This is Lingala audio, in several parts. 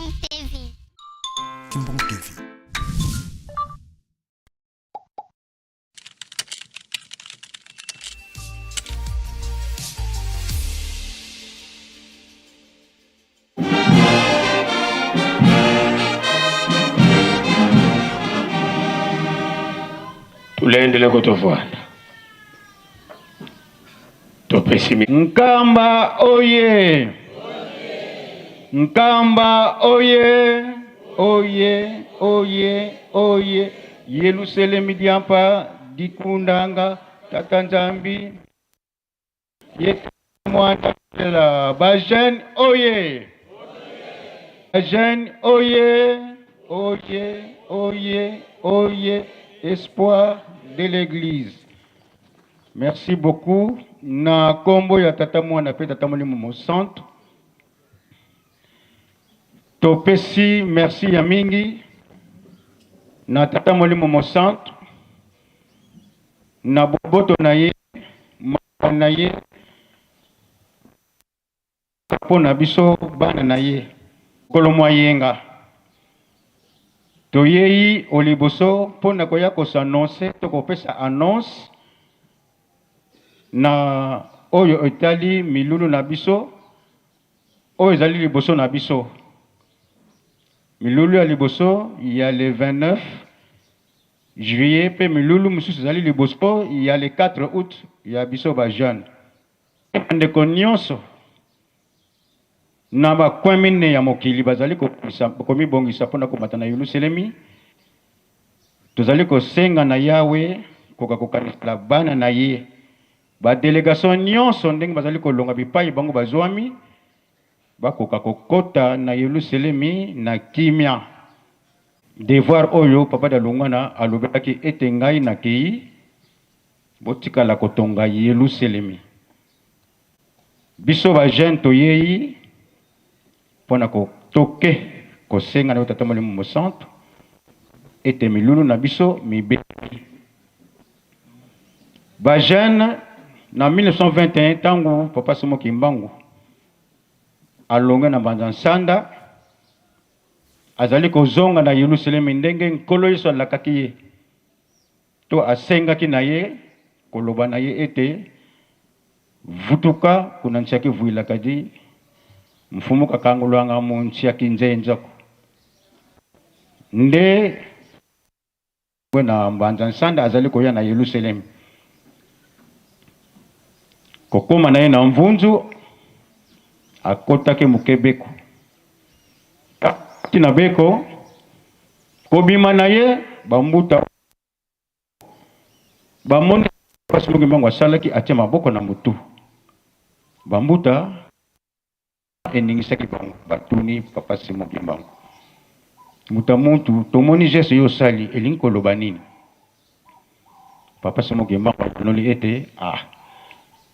Kimbang TV. Kimbang TV. Tulendele kotovanda topesi Nkamba oye! Nkamba oye! Oye, oye, oye! Yeluselemi diampa dikundanga Tata Nzambi ye mwana ba jeune oye! Ba jeune oye! Oye, oye, oye! Espoir de l'église. Merci beaucoup na kombo ya tata mwana pe tata molimo mosantu topesi merci ya mingi na tata molimo mosantu na boboto na ye mawa na ye Mpo na biso bana na ye. Mokolo mwa yenga, toyei o liboso mpo na koya ko s'annoncer to kopesa annonce na oyo etali milulu na biso oyo ezali liboso na biso. Milulu ya liboso ya le 29 juillet mpe milulu mosusu ezali liboso ya le 4 aout ya biso ba jeunes. Bandeko nyonso na ba coin mine ya mokili bazali komibongisa mpo na komata na Yelusalemi. Tozali kosenga na Yawe koka kokanisela bana na ye ba delegation nyonso ndenge bazali kolonga bipai bango bazwami, bakoka kokota na Yelusalemi na kimia. Devoir oyo Papa Dialungana alobelaki ete ngai nakei Botikala kotonga Yeluselemi. Biso ba jeunes toyei mpo na ko toke kosenga na yo Tata Molimo Mosantu ete milulu na biso mibebi. Ba jeunes na 1921 tango Papa Simon Kimbangu alongwe na Mbanza Nsanda azali kozonga na Yeluselemi ndenge Nkolo Yesu alakaki ye. To asengaki na ye, koloba na ye ete, Vutuka kuna nsiaki vuilakadi, mfumu kakangulwanga mu nsiaki nzenzaku. Nde na mbanza nsanda azali koya na Yelusalemi. Kokoma na ye na mvunzu, akotaki moke beko. Kati na beko, kobima na ye, bambuta bamoni pasi Simon Kimbangu asalaki, atie maboko na motu. Bambuta eningisaki bango, batuni papa Simon Kimbangu, mbuta muntu, tomoni geste yo osali elingi koloba nini? Papa Simon Kimbangu ayanoli ete, ah,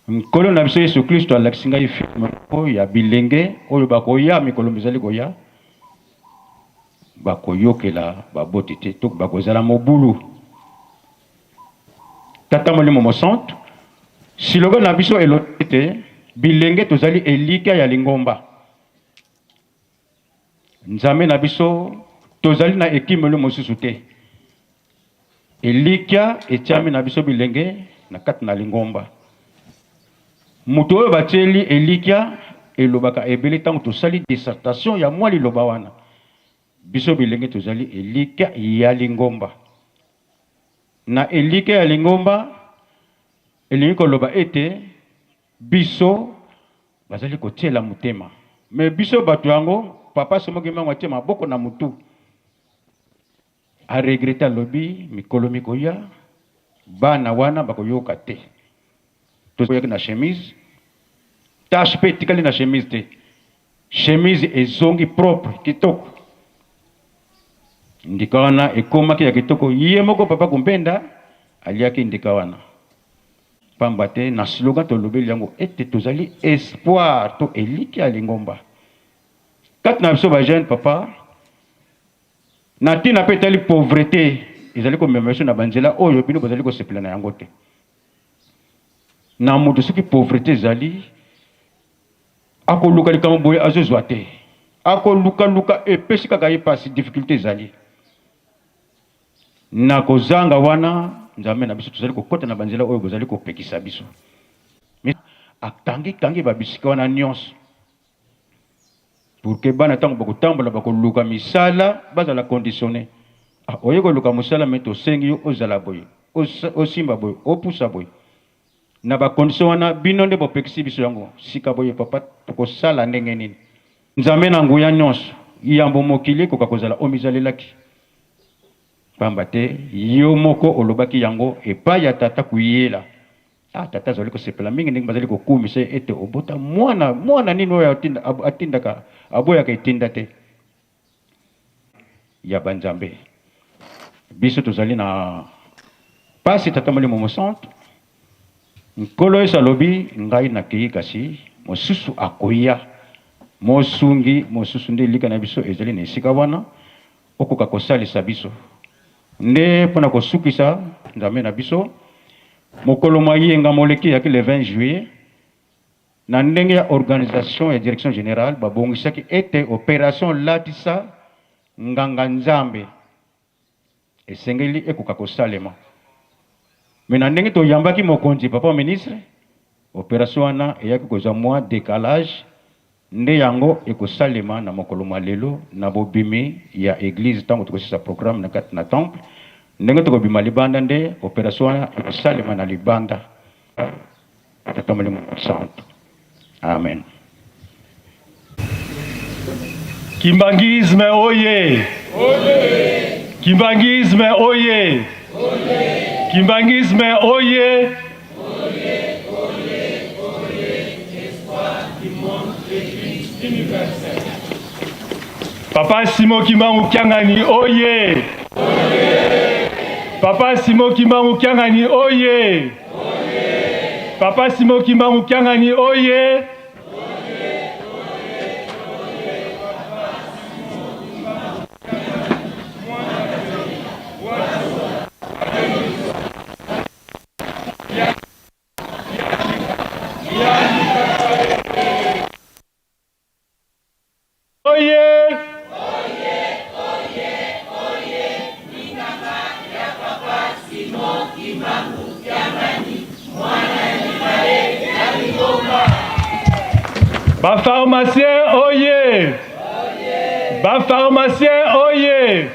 Nkolo na biso Yesu Klisto alakisi ngai film moko ya bilenge oyo bakoya mikolo mizali koya, bakoyokela baboti te to bakozala mobulu. Tata Molimo Mosantu, siloga na biso elobi ete bilenge tozali elikya ya lingomba. Nzambe na biso, tozali na ekimelo mosusu te. Elikya etiami na biso bilenge na kati na lingomba. Moto oyo batieli elikya elobaka ebele ntango tosali dissertation ya mwa liloba wana. Biso bilenge tozali elikya ya lingomba. Na elikya ya lingomba elingi koloba ete biso bazali kotiela motema. Mais biso bato yango, papa Simon Kimbangu atie maboko na mutu. A regrette alobi mikolo mikoya bana wana bakoyoka te. Toyaki na chemise, tache pe etikali na chemise te. Chemise ezongi propre, kitoko. Ndika wana ekomaki ya kitoko, ye moko papa Kumpenda aliaki ndika wana. Pamba te na slogan tolobeli yango ete tozali espoir to elikya ya lingomba. Kati na biso ba jeune papa Na ntina mpe etali pauvrete ezali komema biso na banzela oyo bino bozali kosepela na yango te. Na moto soki pauvrete ezali akoluka likambo boye azozwa te. Akolukaluka epesi kaka ye pasi, difficulte ezali. Na kozanga wana, Nzambe na biso, tozali kokota na banzela oyo bozali kopekisa biso. Mais akangi kangi ba bisika wana nionso pour que bana tango bakotambola bakoluka misala bazala conditionne. Ah, oye koluka mosala mais tosengi yo ozala boye, osimba boye, opusa boye. Na ba condition wana bino nde bopekisi biso yango sika boye papa tokosala ndenge nini? Nzambe na nguya nionso, yambo mokili ekoka kozala omizalelaki, pamba te yo moko olobaki yango epai ya tata Kuyela. Ah tata azali kosepela mingi ndenge bazali kokumisa ye ete obota mwana, mwana nini oyo atindaka aboyaka etinda te ya ba nzambe. Biso tozali na pasi tata molimo mosantu. Nkolo Yesu alobi ngai nakeyi kasi mosusu akoya, mosungi mosusu nde elika na biso ezali na esika wana okoka kosalisa biso. Nde mpo na kosukisa Nzambe na biso, mokolo mwa yenga moleki eyaki le 20 juillet, na ndenge ya organisation ya direction generale babongisaki ete operation latisa nganga Nzambe esengeli ekoka kosalema. Mais na ndenge toyambaki mokonzi papa ministre, operation wana eyaki kozwa mwa decalage Nde yango ekosalema na mokolo mwa lelo na bobimi ya eglise tango tokosilisa programme na kati na temple, ndenge tokobima libanda nde operation wana ekosalema na libanda. Tata Molimo Mosantu. Amen. Kimbanguisme oye! Kimbanguisme oye! Kimbanguisme oye! Papa Simon Kimbangu Kiangani oye! Papa Simon Kimbangu Kiangani oye! Papa Simon Kimbangu Kiangani oye! Oye! Ba pharmacien oye! Ba pharmacien oye!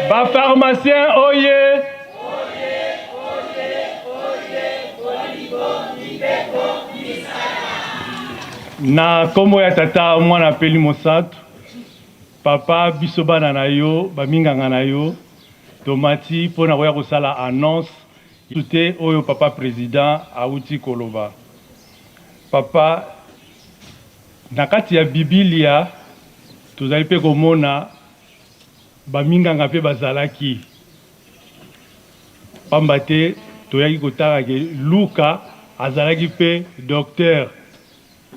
Ba pharmacien oye! Na nkombo ya Tata, Mwana mpe Elimo Santu, Papa, biso bana na yo, baminganga na yo, tomati mpo na koya kosala annonce te oyo Papa President awuti koloba. Papa, na kati ya Bibilia tozali mpe komona baminganga mpe bazalaki. Pamba te toyaki kotanga ke Luka azalaki mpe docteur.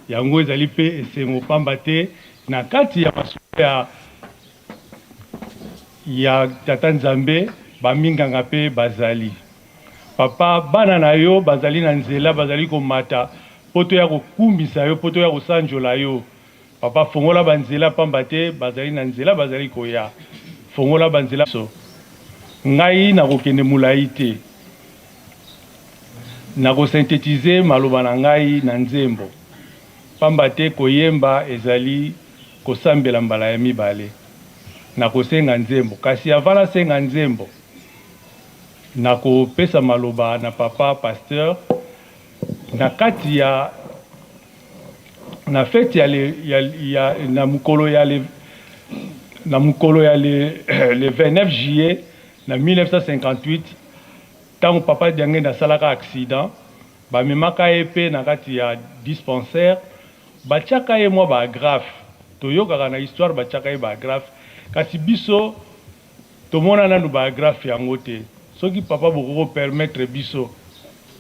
Yango ezali mpe esengo pamba te na kati ya masolo ya ya Tata Nzambe ba minganga mpe bazali. Papa, bana na yo bazali na nzela, bazali komata mpo toya kokumisa yo, mpo toya kosanjola yo. Papa fongola ba nzela pamba te bazali na nzela bazali koya fongola ba nzela so ngai nakokende molayi te nako synthetiser maloba na ngai na nzembo pamba te koyemba ezali kosambela mbala ya mibale nakosenga nzembo kasi avant nasenga nzembo nakopesa maloba na papa pasteur na kati ya na fete ya le, ya, ya, na mokolo ya le, na mokolo ya le, le 29 juillet na 1958 ntango papa Diangenda asalaka accident bamemaka ye mpe na kati ya dispensaire batiaka ye mwa baagrafe toyokaka na histoire batiaka ye baagrafe kasi biso Tomona nanu ba agrafe yango te soki papa bokoki ko permettre biso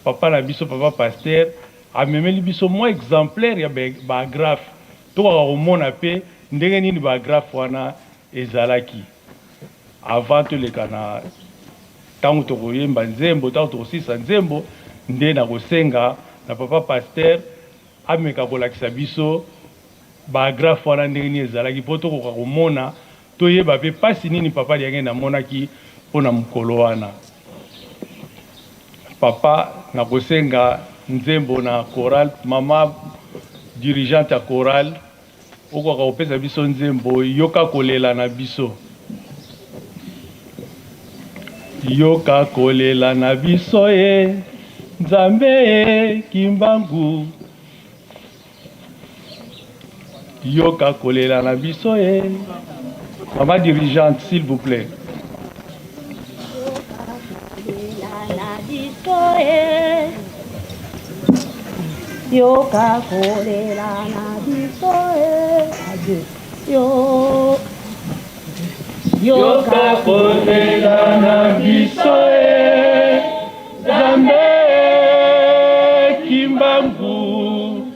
papa na biso papa pasteur amemeli biso mwa exemplaire ya ba agrafe tokoka komona pe ndenge nini ba agrafe wana ezalaki avant toleka na tango tokoyemba nzembo tango tokosilisa nzembo nde nakosenga na papa pasteur ameka kolakisa biso. Ba agrafes wana ndenge nini ezalaki mpo tokoka komona, toyeba mpe mpasi nini Papa Diangienda amonaki mpo na mokolo wana. Papa, nakosenga nzembo na chorale, mama dirigeante ya chorale, okoka kopesa biso nzembo Yoka kolela na biso. Yoka kolela na biso ye Nzambe ye Kimbangu. Yoka kolela na biso ye. Maman dirigeante, s'il vous plaît. Yoka kolela na biso e. Yo. Yoka kolela na biso e Nzambe Kimbangu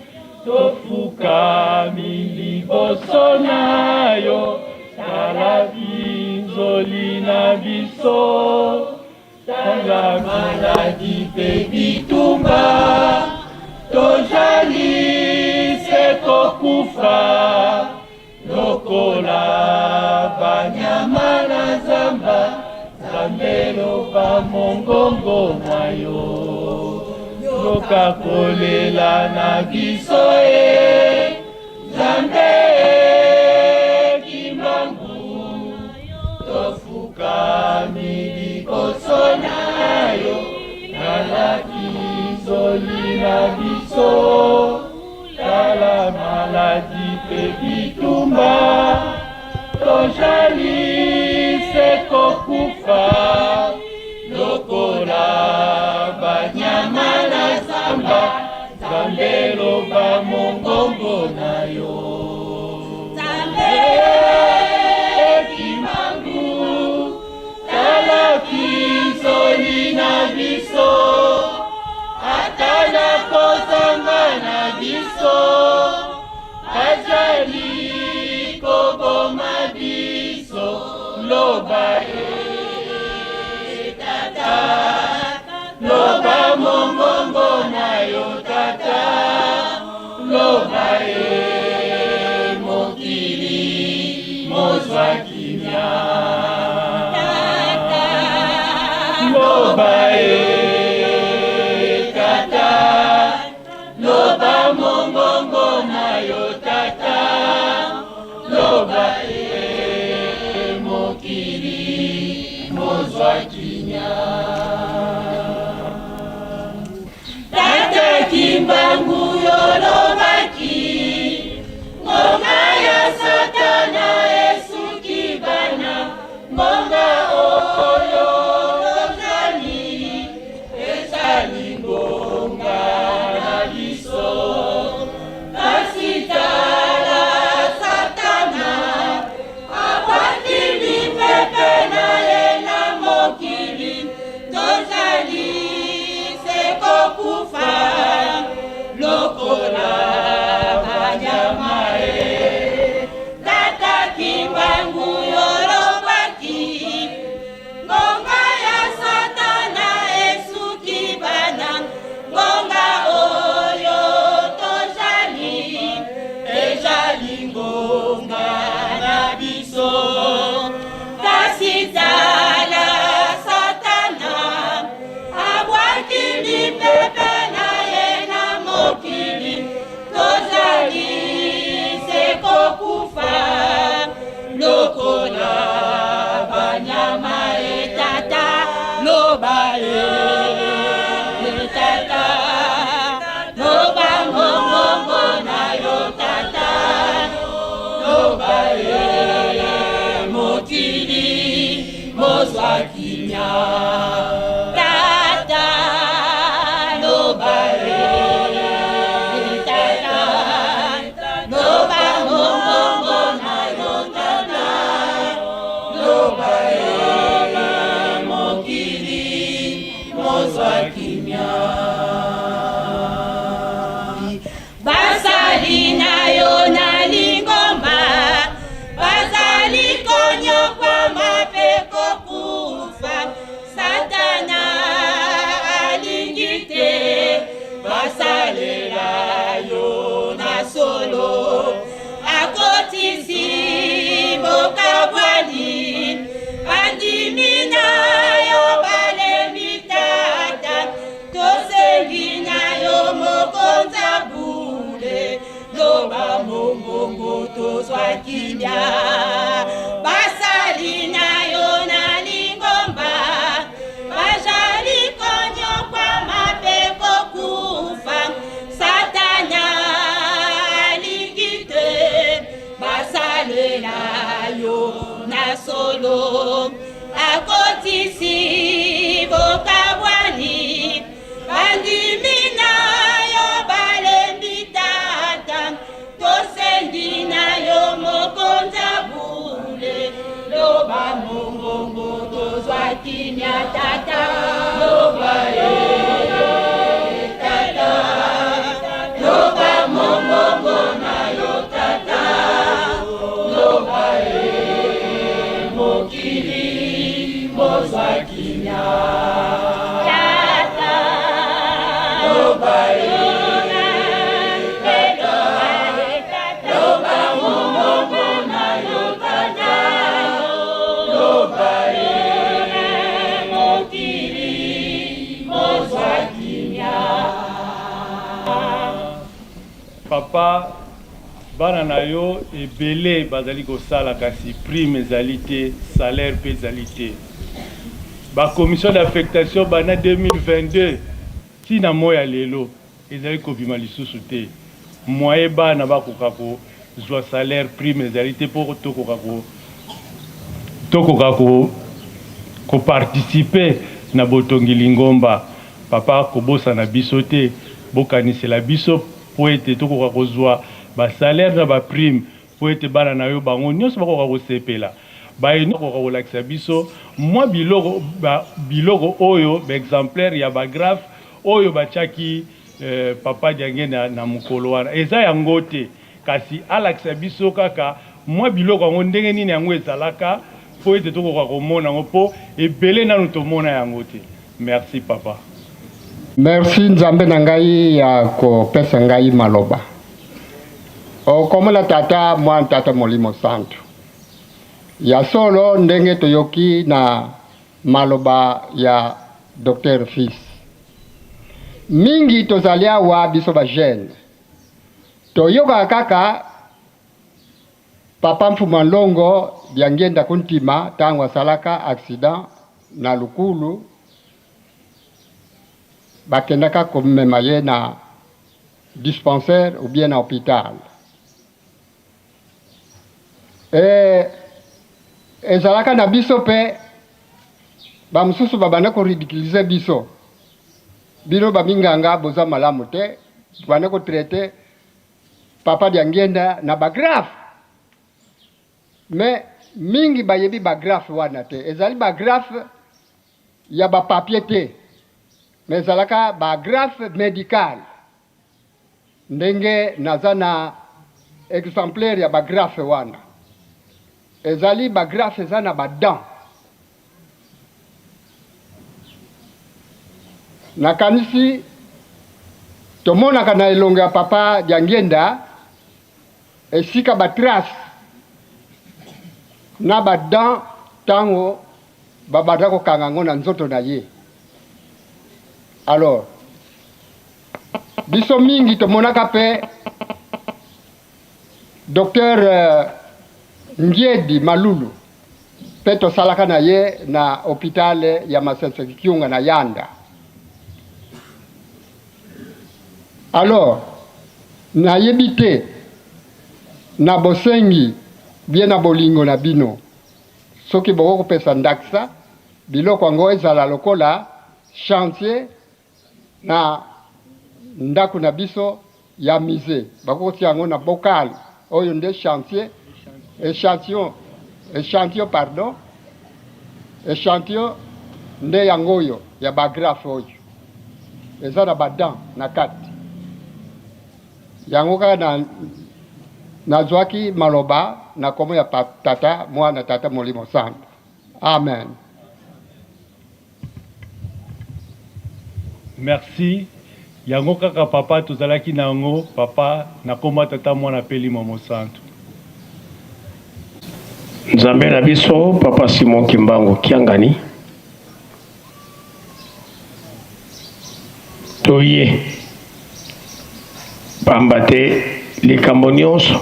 tofukami liboso na yo tala binzoli na biso tala maladi mpe bitumba tozali se kokufa Lokola banyama na zamba, Nzambe loba mongongo mwa yo. Yoka kolela na biso e Nzambe Kimbangu, tofukami liboso na yo, nalaki zoli na biso. Tala maladi pe bitumba, tojali se kokufa lokola banyama na zamba. Nzambe loba mongongo na yo. Nzambe Kimbangu, tala pinzoli na biso. Ata na kozanga na biso, bazali koboma biso. Loba e tata, loba mongongo na yo tata, loba e mokili mozwa kimia. Tata, loba e tata, loba mongongo na yo tata, loba e mokili mozwa kimia. Tata Kimbangu yolobaki ngonga ya Satana esuki bana ngonga oyo tozali ezali ngonga na biso kasi tala Satana abwaki mipepe na ye na mokili tozali se kokufa lokola banyama e Tata Kimbangu yolobaki ngonga ya Satana esuki bana ngonga oyo tozali ezali ngonga na biso kasi tala Satana abwaki mipepe na ye na mokili tozali se kokufa lokola banyama e tata loba e tata loba mongongo na yo tata loba e mokili mozwa kimia tata loba e tata loba mongongo na yo tata loba e mokili mozwa kimia basali na yo na lingomba bazali konyokwama mpe kokufa. bozwa kimia. Basali na yo na lingomba bajali konyokwama mpe kokufa. Satana alingi te basalela yo na solo, akotisi bokabwani bandimi na yo balembi. Tata, tosengi na yo mokonzi bule, loba mongongo tozwa kimia. Tata, loba ye, tata, loba mongongo na yo, tata, loba ye, mokili mozwa kimia. Tata, loba ye, tata, loba mongongo na yo, tata, loba ye, mokili mozwa kimia. Papa, bana na yo ebele bazali kosala, kasi prime ezali te, salaire mpe ezali te. Bacommission d'affectation banda 2022 ntina moi ya lelo ezali kobima lisusu te. Moye bana bakoka kozwa salaire, prime ezali te mpo tokoka koparticiper na botongi lingomba. Papa, kobosana biso te, bokanisela biso mpo ete tokoka kozwa basalaire na baprime, mpo ete bana na yo bango nyonso bakoka kosepela. Bayeni bakoka kolakisa biso mwa biloko, biloko oyo baexemplaire ya bagraffe oyo batiaki papa Diangienda na mokolo wana eza yango te, kasi alakisa biso kaka mwa biloko yango ndenge nini yango ezalaka, mpo ete tokoka komona yango, mpo ebele nanu tomona yango te. Merci, papa. Merci Nzambe na ngai ya kopesa ngai maloba. Okomona tata mwana, tata molimo santu. Ya solo, ndenge toyoki na maloba ya Dr Fils, mingi tozali awa biso bajeune toyokaka kaka papa Mfuma Longo Diangienda Kuntima ntango asalaka accident na Lukulu, bakendaka komema ye na dispensaire ou bien na hôpital. Ezalaka na biso mpe bamosusu babanda koridiculiser biso: "Bino baminganga boza malamu te, banda kotraiter papa Diangienda na bagraffe." Mais mingi bayebi bagraffe wana te. Ezali bagraffe ya bapapier te, mais ezalaka bagraffe médical. Ndenge naza na exemplaire ya bagraffe wana, ezali bagraffe eza na badent. Nakanisi tomonaka na elongo ya papa Diangienda esika batrace na badent ntango babanda kokanga yango na nzoto na ye. Alors biso mingi tomonaka mpe docteur Ngiedi Malulu, mpe tosalaka na ye na hôpital ya Masese Kiunga na Yanda. Alors nayebi te na bosengi bie na bolingo na bino soki bokoki kopesa ndakisa biloko yango ezala lokola chantier na ndako na biso ya musée. Bakoki kotia yango na bocal oyo nde chantier, échantillon, échantillon, pardon, échantillon nde yango oyo ya bagraffe oyo eza na badent na kati yango. Kaka na nazwaki maloba na kombo ya tata mwana, tata molimo santo. Amen. Merci. Yango kaka, papa, tozalaki na yango, papa, na kombo tata mwana mpe limo mosantu. Nzambe na biso, papa Simon Kimbangu Kiangani, toye pamba te likambo nyonso.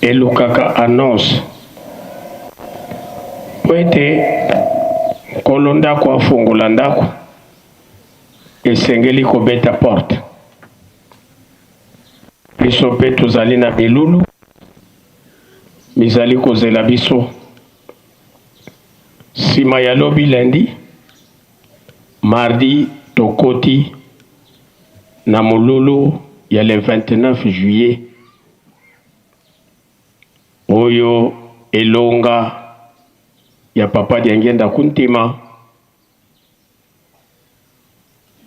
Elukaka annonce mpo ete nkolo ndako afungola ndako, esengeli kobeta porte. Biso mpe tozali na milulu mizali kozela biso. Sima ya lobi lundi, mardi tokoti na molulu ya le 29 juillet oyo elonga ya Papa Diangienda Kuntima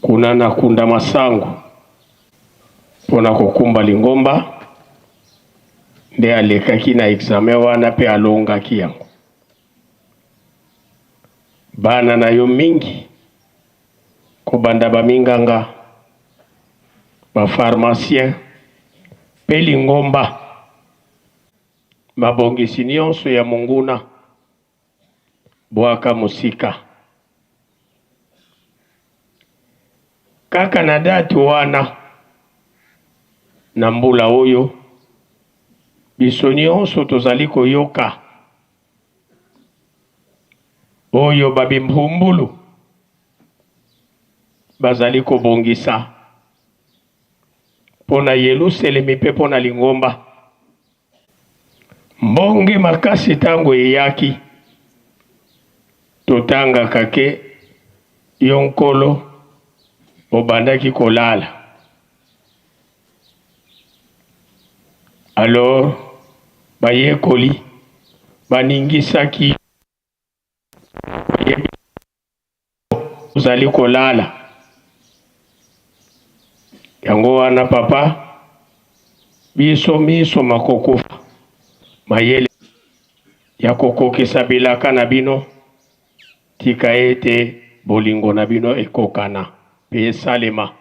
kuna na kunda masango mpo na kokumba lingomba nde alekaki na examen wana mpe alongaki yango. Bana na yo mingi kobanda ba minganga, ba pharmaciens mpe lingomba, mabongisi nionso ya monguna bwaka mosika. Kaka na date wana na mbula oyo biso nionso tozali koyoka oyo ba bimbumbulu bazali kobongisa mpo na Yelusalemi mpe mpo na lingomba. Mbonge makasi ntango eyaki, totangaka ke yo Nkolo obandaki kolala. Alors bayekoli baningisaki oyebi ozali kolala. Yango wana papa, biso miso makokufa, mayele ya kokokisa bilaka na bino, tika ete bolingo na bino ekokana mpe esalema.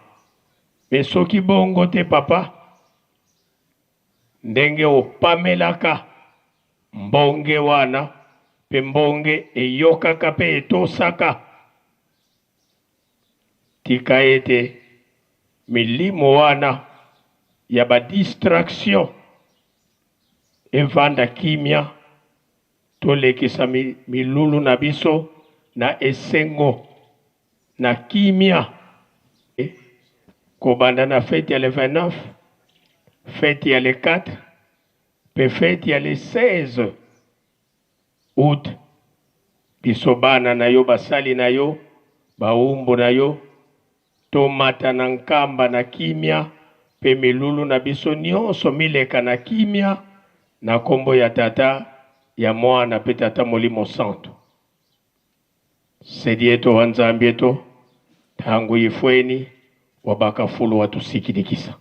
Mais soki bongo te papa, ndenge opamelaka mbonge wana pe mbonge eyokaka pe etosaka, tika ete milimo wana ya ba distraction evanda kimia, tolekisa milulu na biso na esengo. Na kimia kobanda na feti ya le 29, feti ya le 4 mpe feti ya le 16 aout, biso bana na yo, basali na yo, bawumbu na yo, tomata na Nkamba na kimia mpe milulu na biso nionso mileka na kimia na kombo ya Tata, ya Mwana mpe Tata Molimo Santu. Sedieto wa Nzambieto, tangu ifweni wa bakafulu wa tusikilikisa.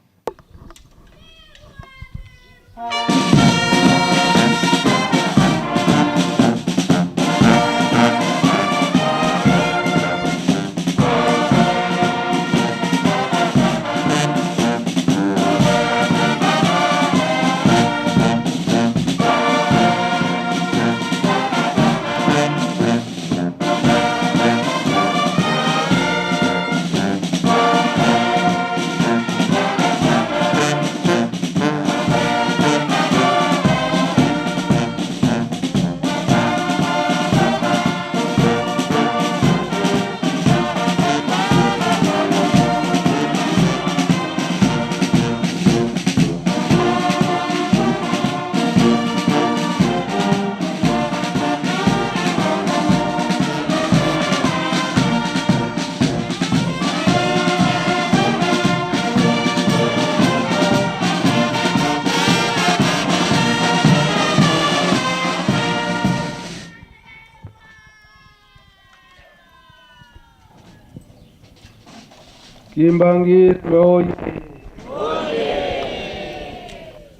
Kimbanguisme oye!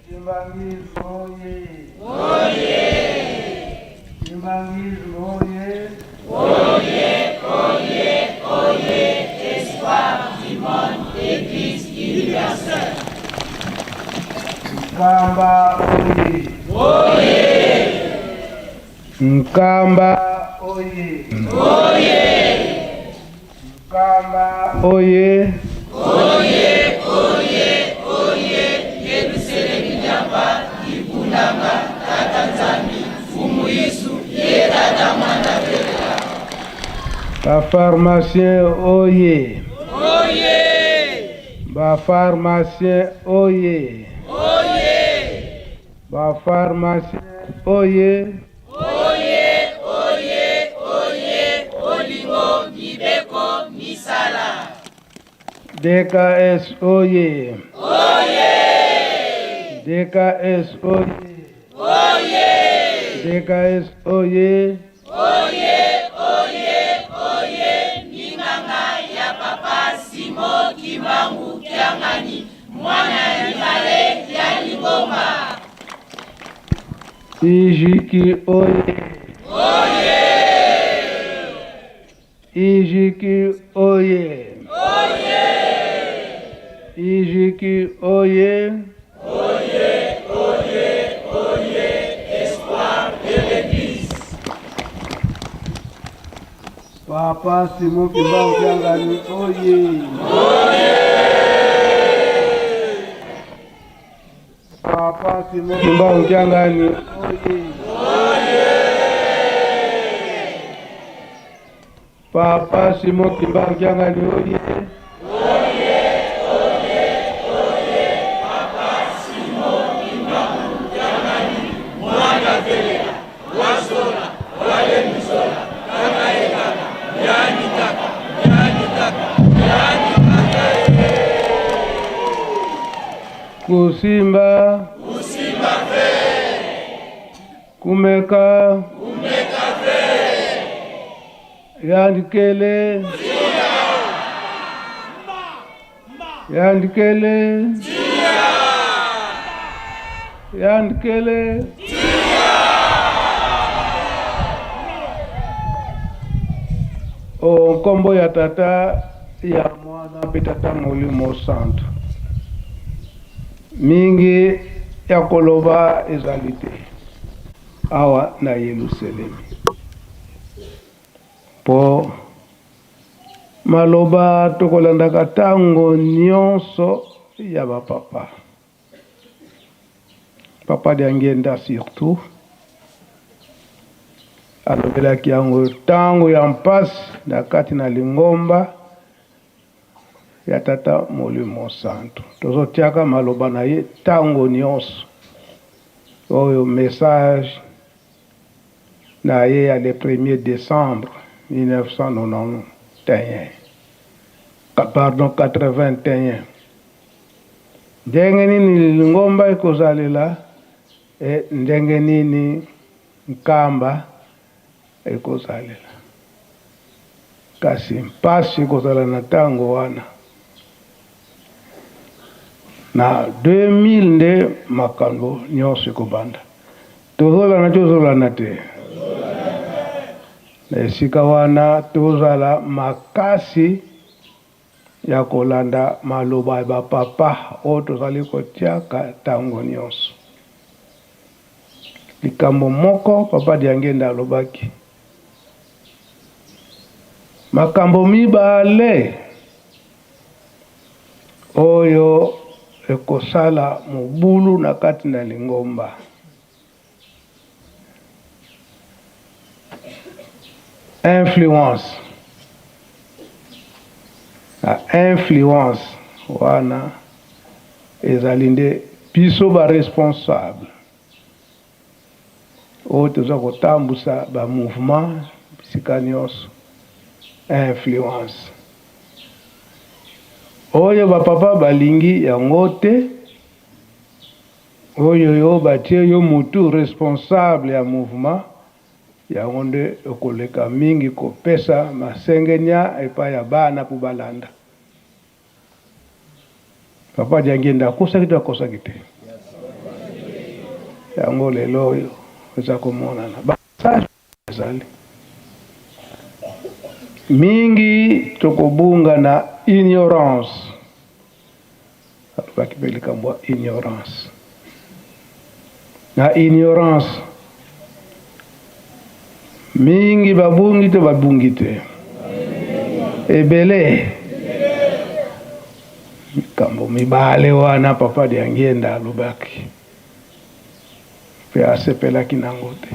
Kimbanguisme oye! Kimbanguisme oye! Oye, oye, oye, espoir du monde, Eglise universelle. Nkamba oye! Oye! Nkamba oye! Oye! Nkamba oye! Oye, oye, oye, Yerusalemi diamba libulu. Minganga, Tata Nzambi, Mfumu Yesu, ye Tata Mwana Velela. Ba pharmacien oye. Oye! Ba pharmacien oye. Oye! Ba pharmacien oye. Oye, oye, oye, bolingo, mibeko, misala. DKS oye. Oye! DKS oye. Oye! DKS oye. Oye, oye, oye, minganga ya papa Simon Kimbangu Kiangani, mwana ya mibale ya lingomba. Ijiki oye. Oye! Ijiki oye. Oye! Ijiki oye. Oye, oye, oye, espoir de l'Église. Papa Simon Kimbangu Kiangani oye. Oye! Papa Simon Kimbangu Kiangani oye. Oye! Papa Simon Kimbangu Kiangani oye. Oye, oye, oye, Papa Simon Kimbangu Kiangani, mwana velela, wazola, walemizola, kaka ekaka, yani kaka, yani kaka, yani kaka. Kusimba. Kusimba ve. Kumeka. Kumeka ve. Yandikele. Yandikele. Yandikele. O nkombo ya Tata ya Mwana mpe Tata Molimo Santu. Mingi ya koloba ezali te awa na Yelusalemi, mpo maloba tokolandaka ntango nyonso ya bapapa, Papa Diangienda surtout alobelaki yango ntango ya mpasi na kati na lingomba ya Tata Molimo Santu. Tozotiaka maloba na ye ntango nyonso. Oyo message na ye ya le 1er décembre 1991, pardon 81. Ndenge nini lingomba ekozalela e ndenge nini nkamba ekozalela. Kasi mpasi ekozala na ntango wana. Na 2000 nde makambo nyonso ekobanda. Tozolanda tozolanda te. Na esika wana tozala makasi ya kolanda maloba ya bapapa oyo tozali kotiaka ntango nyonso. Likambo moko Papa Diangenda alobaki, makambo mibale oyo ekosala mobulu na kati na lingomba. Influence na influence wana ezali nde biso ba responsable oyo toza kotambusa ba mouvement bisika nyonso. Influence oyo ba papa balingi yango te. Oyo yo batie yo mutu responsable ya mouvement yango nde okoleka mingi kopesa masengenya epai ya bana po balanda. Papa Diangienda akosaki to akosaki te? Yango lelo oyo eza komonana. Ba message ezali mingi, tokobunga na ignorance. Alobaki mpe likambo ya ignorance. Na ignorance mingi babungi to babungi te? Ebele. Likambo mibale wana Papa Diangienda alobaki. Mpe asepelaki na yango te.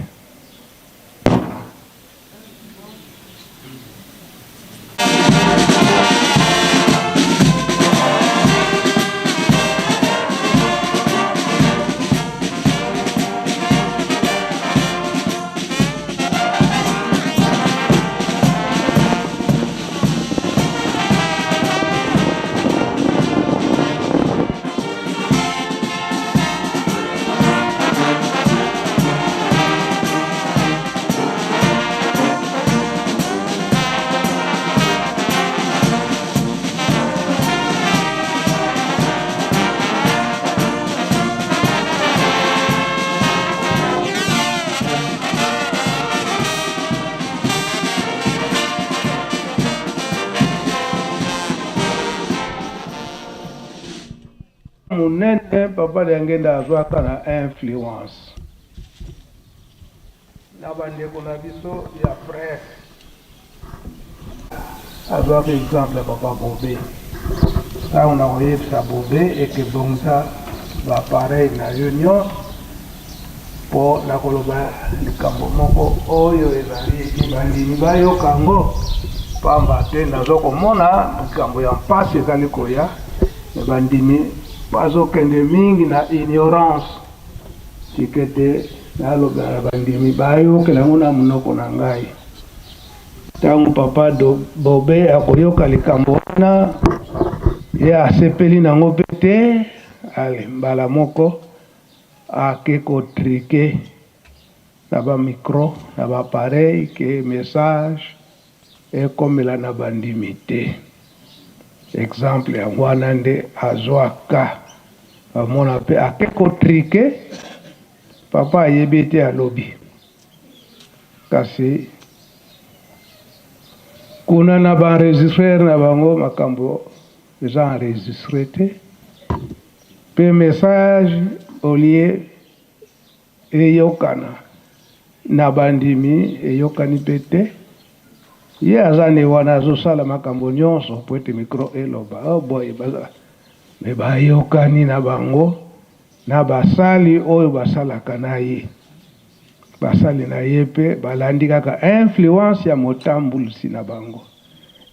Munene papa Diangenda azwaka na influence na ba ndeko na biso ya presse. Azwaka exemple ya papa Bobe. Tango nakoyebisa Bobe eke bongisa ba appareil na yo nionso po nakoloba likambo moko oyo ezali ete bandimi bayoka yango, pamba te nazo komona likambo ya mpasi ezali koya. Mais bandimi bazokende mingi na ignorance. Tika ete nalobela na bandimi bayokela yango na monoko na ngai. Ntango papa Bobe akoyoka likambo wana, ye asepeli na yango mpe te, ale mbala moko ake ko triquer na ba micro na ba appareil ke message ekomela na bandimi te. Exemple yango wana nde azwaka, bamona mpe ake ko triquer, papa ayebi ete alobi, kasi kuna na ba enregistreur na bango makambo eza enregistre te, mpe message au lieu eyokana na bandimi eyokani mpe te. Ye aza nde wana azosala makambo nyonso mpo ete micro eloba. Oh boy, baza me bayokani na bango na basali oyo basalaka na ye. Basali na ye mpe balandi kaka influence ya motambulisi na bango.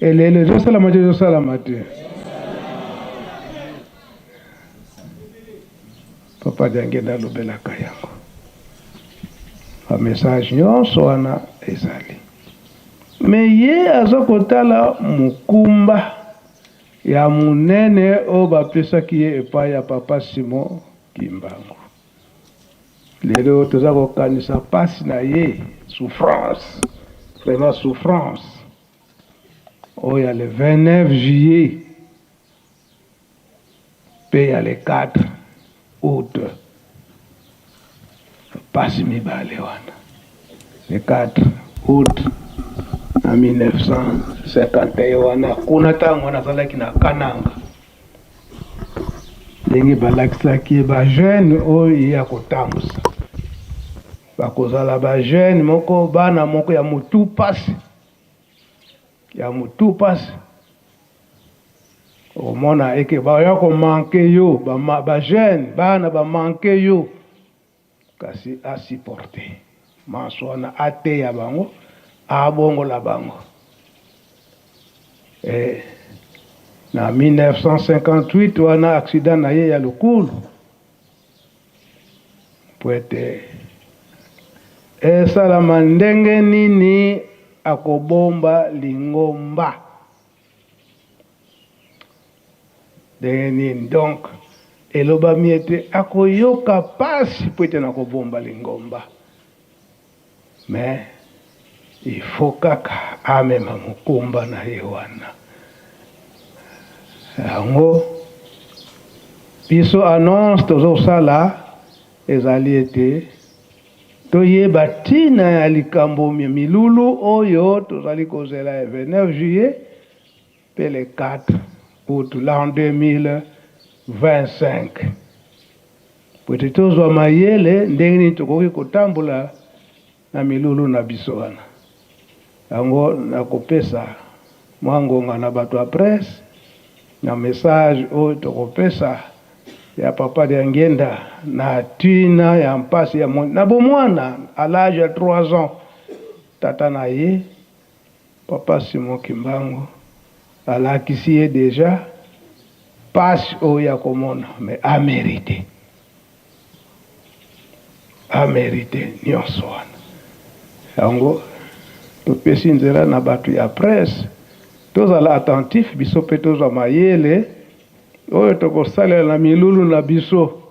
Elelo ezosalama te, ezosalama te. Papa Diangenda alobelaka yango. Ba message nyonso wana ezali. Me ye aza kotala mokumba ya monene oyo bapesaki ye epai ya Papa Simon Kimbangu. Lelo toza kokanisa pasi na ye, souffrance, vraiment souffrance oyo ya le 29 juillet mpe ya le 4 août, pasi mibale wana, le 4 août na 1951 wana kuna ntango wana azalaki na Kananga, ndenge balakisaki ye ba jeune oyo ye akotambusa bakozala ba jeune moko bana moko ya motu pasi ya motu pasi Okomona eke baya ko manque yo ba ba jeune bana ba manque yo kasi a supporter manso wana ateya bango abongola bango eh, na 1958 wana accident na ye ya lokulu mpo ete esalama ndenge nini akobomba lingomba Ndenge nini? Donc, elobami ete akoyoka pasi mpo ete na kobomba lingomba. Mais il faut kaka amema mokumba na ye wana. Yango biso annonce tozosala ezali ete Toyeba ntina ya likambo mya milulu oyo tozali kozela ya 29 juillet mpe le 4 aout l'an 2025 mpo ete tozwa mayele ndenge nini tokoki kotambola na milulu na biso wana. Yango nakopesa mwa ngonga na bato ya presse na message oyo tokopesa. ya papa Diangienda na tina ya mpasi ya na bomwana à l'âge ya 3 ans tata na ye papa Simon Kimbangu alakisi ye deja pasi oyo ya komona, mais amérité, amérité nyonso wana. Yango topesi nzela na bato ya presse, tozala attentif, biso mpe tozwa mayele oyo tokosalela na milulu na biso,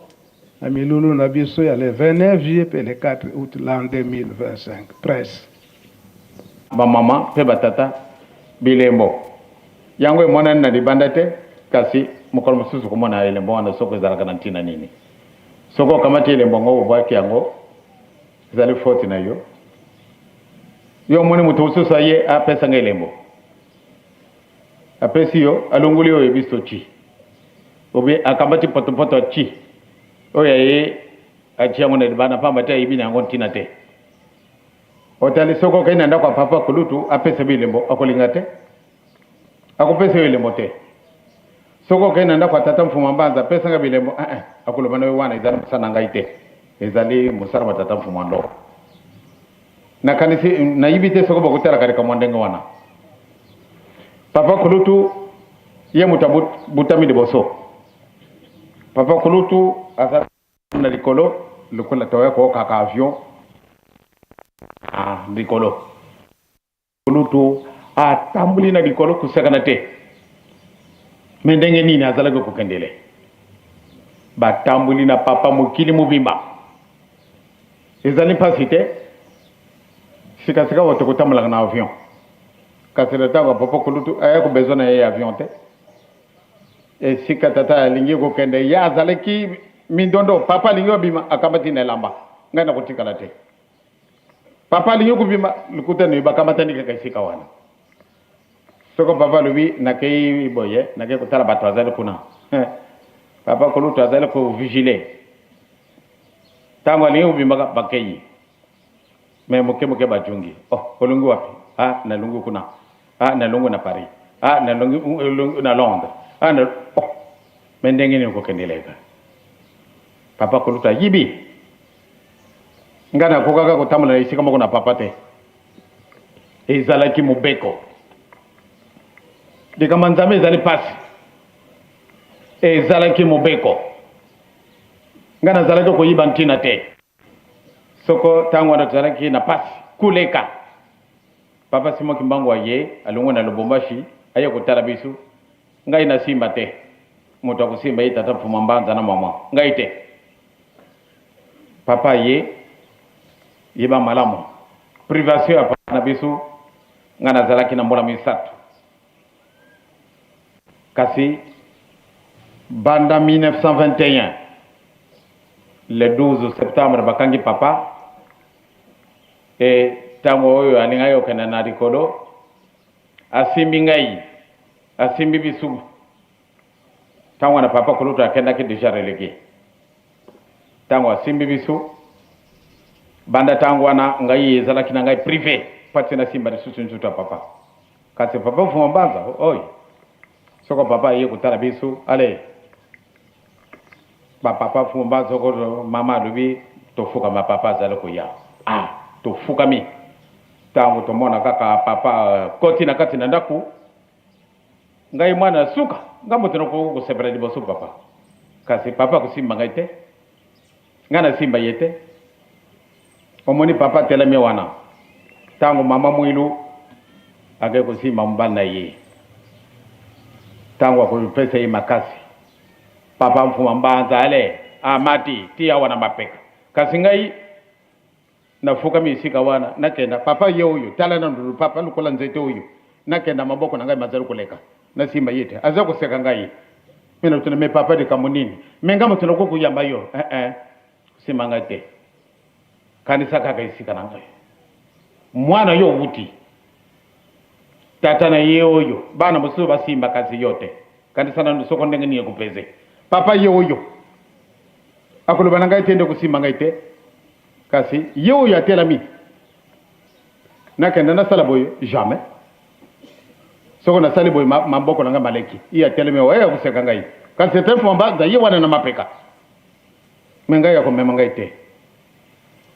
na milulu na biso ya le 29 juillet mpe le 4 août l'an 2025. Presse. Bamama mpe batata, bilembo yango emonani na libanda te, kasi mokolo mosusu komona elembo wana soko ezalaka na ntina nini. Soki okamati elembo yango, obwaki yango, ezali faute na yo. Yo omoni moto mosusu aye, apesanga elembo, apesi yo, alongoli oyo biso ti obi akamati potopoto ti oyo aye atia yango na libanda, pamba te ayebi na yango ntina te. Otali soki okei na ndako ya papa kulutu, apesa bilembo, akolinga te, akopesa yo elembo te. Soki okei na ndako ya tata Mfuma Mbanza, apesanga bilembo, eh, eh, akoloba na yo wana ezali mosala na ngai te, ezali mosala wa tata Mfuma Ndoko. Nakanisi nayibi te soki bokotalaka likambo ndenge wana. Papa kulutu ye moto abutami liboso. Papa kulutu aza na likolo lokola toya kookaka avion ah, likolo. Kulutu atamboli na likolo kosakana te, me ndenge nini azalaki kokendele? Batamboli na papa mokili mobimba, ezali mpasi te. Sikasika oyo tokotambolaka na avion, kasi na ntango ya papa kulutu aya kobesoin na ye ya avion te. Esika tata alingi kokende, ye azalaki mindondo. Papa alingi obima, akamati na elamba, ngai nakotikala te. Papa alingi kobima, lokuta na yo, bakamatani kaka esika wana. Soko papa alobi nakei boye, nakei kotala bato azali kuna, papa kulutu azali kovigile. Ntango alingi kobimaka, bakei me moke moke bajungi. Oh, olongi wapi? Ah, nalongi kuna. Ah, nalongi na Paris. Ah, nalongi na Londres. Ah, na... oh, me ndenge nini okokendeleka? Papa kulutu ayibi. Ngai nakokaka kotambola na esika moko na papa te, ezalaki mobeko. Likambo ya Nzambe ezali mpasi, ezalaki mobeko. Ngai nazalaki koyiba ntina te. Soko ntango wana tozalaki na mpasi kuleka, papa Simon Kimbangu aye alongwe na Lubumbashi, aye kotala biso. Ngai nasimba te, moto akosimba ye tata Mfuma Mbanza na mama, ngai te. Papa ye yeba malamu privation ya papa na biso. Ngai nazalaki na mbula 3, kasi banda 1921 le 12 septembre bakangi papa. E ntango oyo alingaki kokende na likolo, asimbi ngai, asimbi biso. Ntango wana papa kulutu akendaki deja relégué. Ntango asimbi biso, banda ntango wana ngai ezalaki na ngai privé pati nasimba lisusu nzoto ya papa. Kasi papa Mfuma Mbanza oyo, soko papa aye kotala biso, ale bapapa Mfuma Mbanza, soko mama alobi tofukama, papa azali koya, ah, tofukami. Ntango tomona kaka papa koti na kati na ndako, ngai mwana suka, ngai moto nakoki kosepela liboso papa, kasi papa akosimba ngai te, ngai nasimba ye te. Omoni papa atelemi wana, ntango mama Mwilu akei kosimba mobali na ye, ntango akopesa ye makasi, papa Mfuma Mbanza ale amati ti awa na mapeka, kasi ngai nafukami esika wana. Nakenda, papa ye oyo, tala nanu papa lokola nzete oyo. Nakenda, maboko na ngai mazali koleka, nasimba ye te, aza koseka ngai. Me natuna, me papa, likambo nini? Me ngai moto nakoki koyamba yo, eh, eh. Simba ngai te, kanisa kaka esika na ngai. Mwana yo owuti tata na ye oyo, bana mosusu basimba, kasi yo te. Kanisa nanu soko ndenge nini ekopeze. Papa ye oyo akoloba na ngai te nde kosimba ngai te, kasi ye oyo atelami, nakenda nasala boye, jamais. Soko nasali boye, maboko na ngai maleki. Ye atelemi oyo akoseka ngai. Kasi tata Mfuma Mbanza ye wana na mapeka. Me ngai akomema ngai te.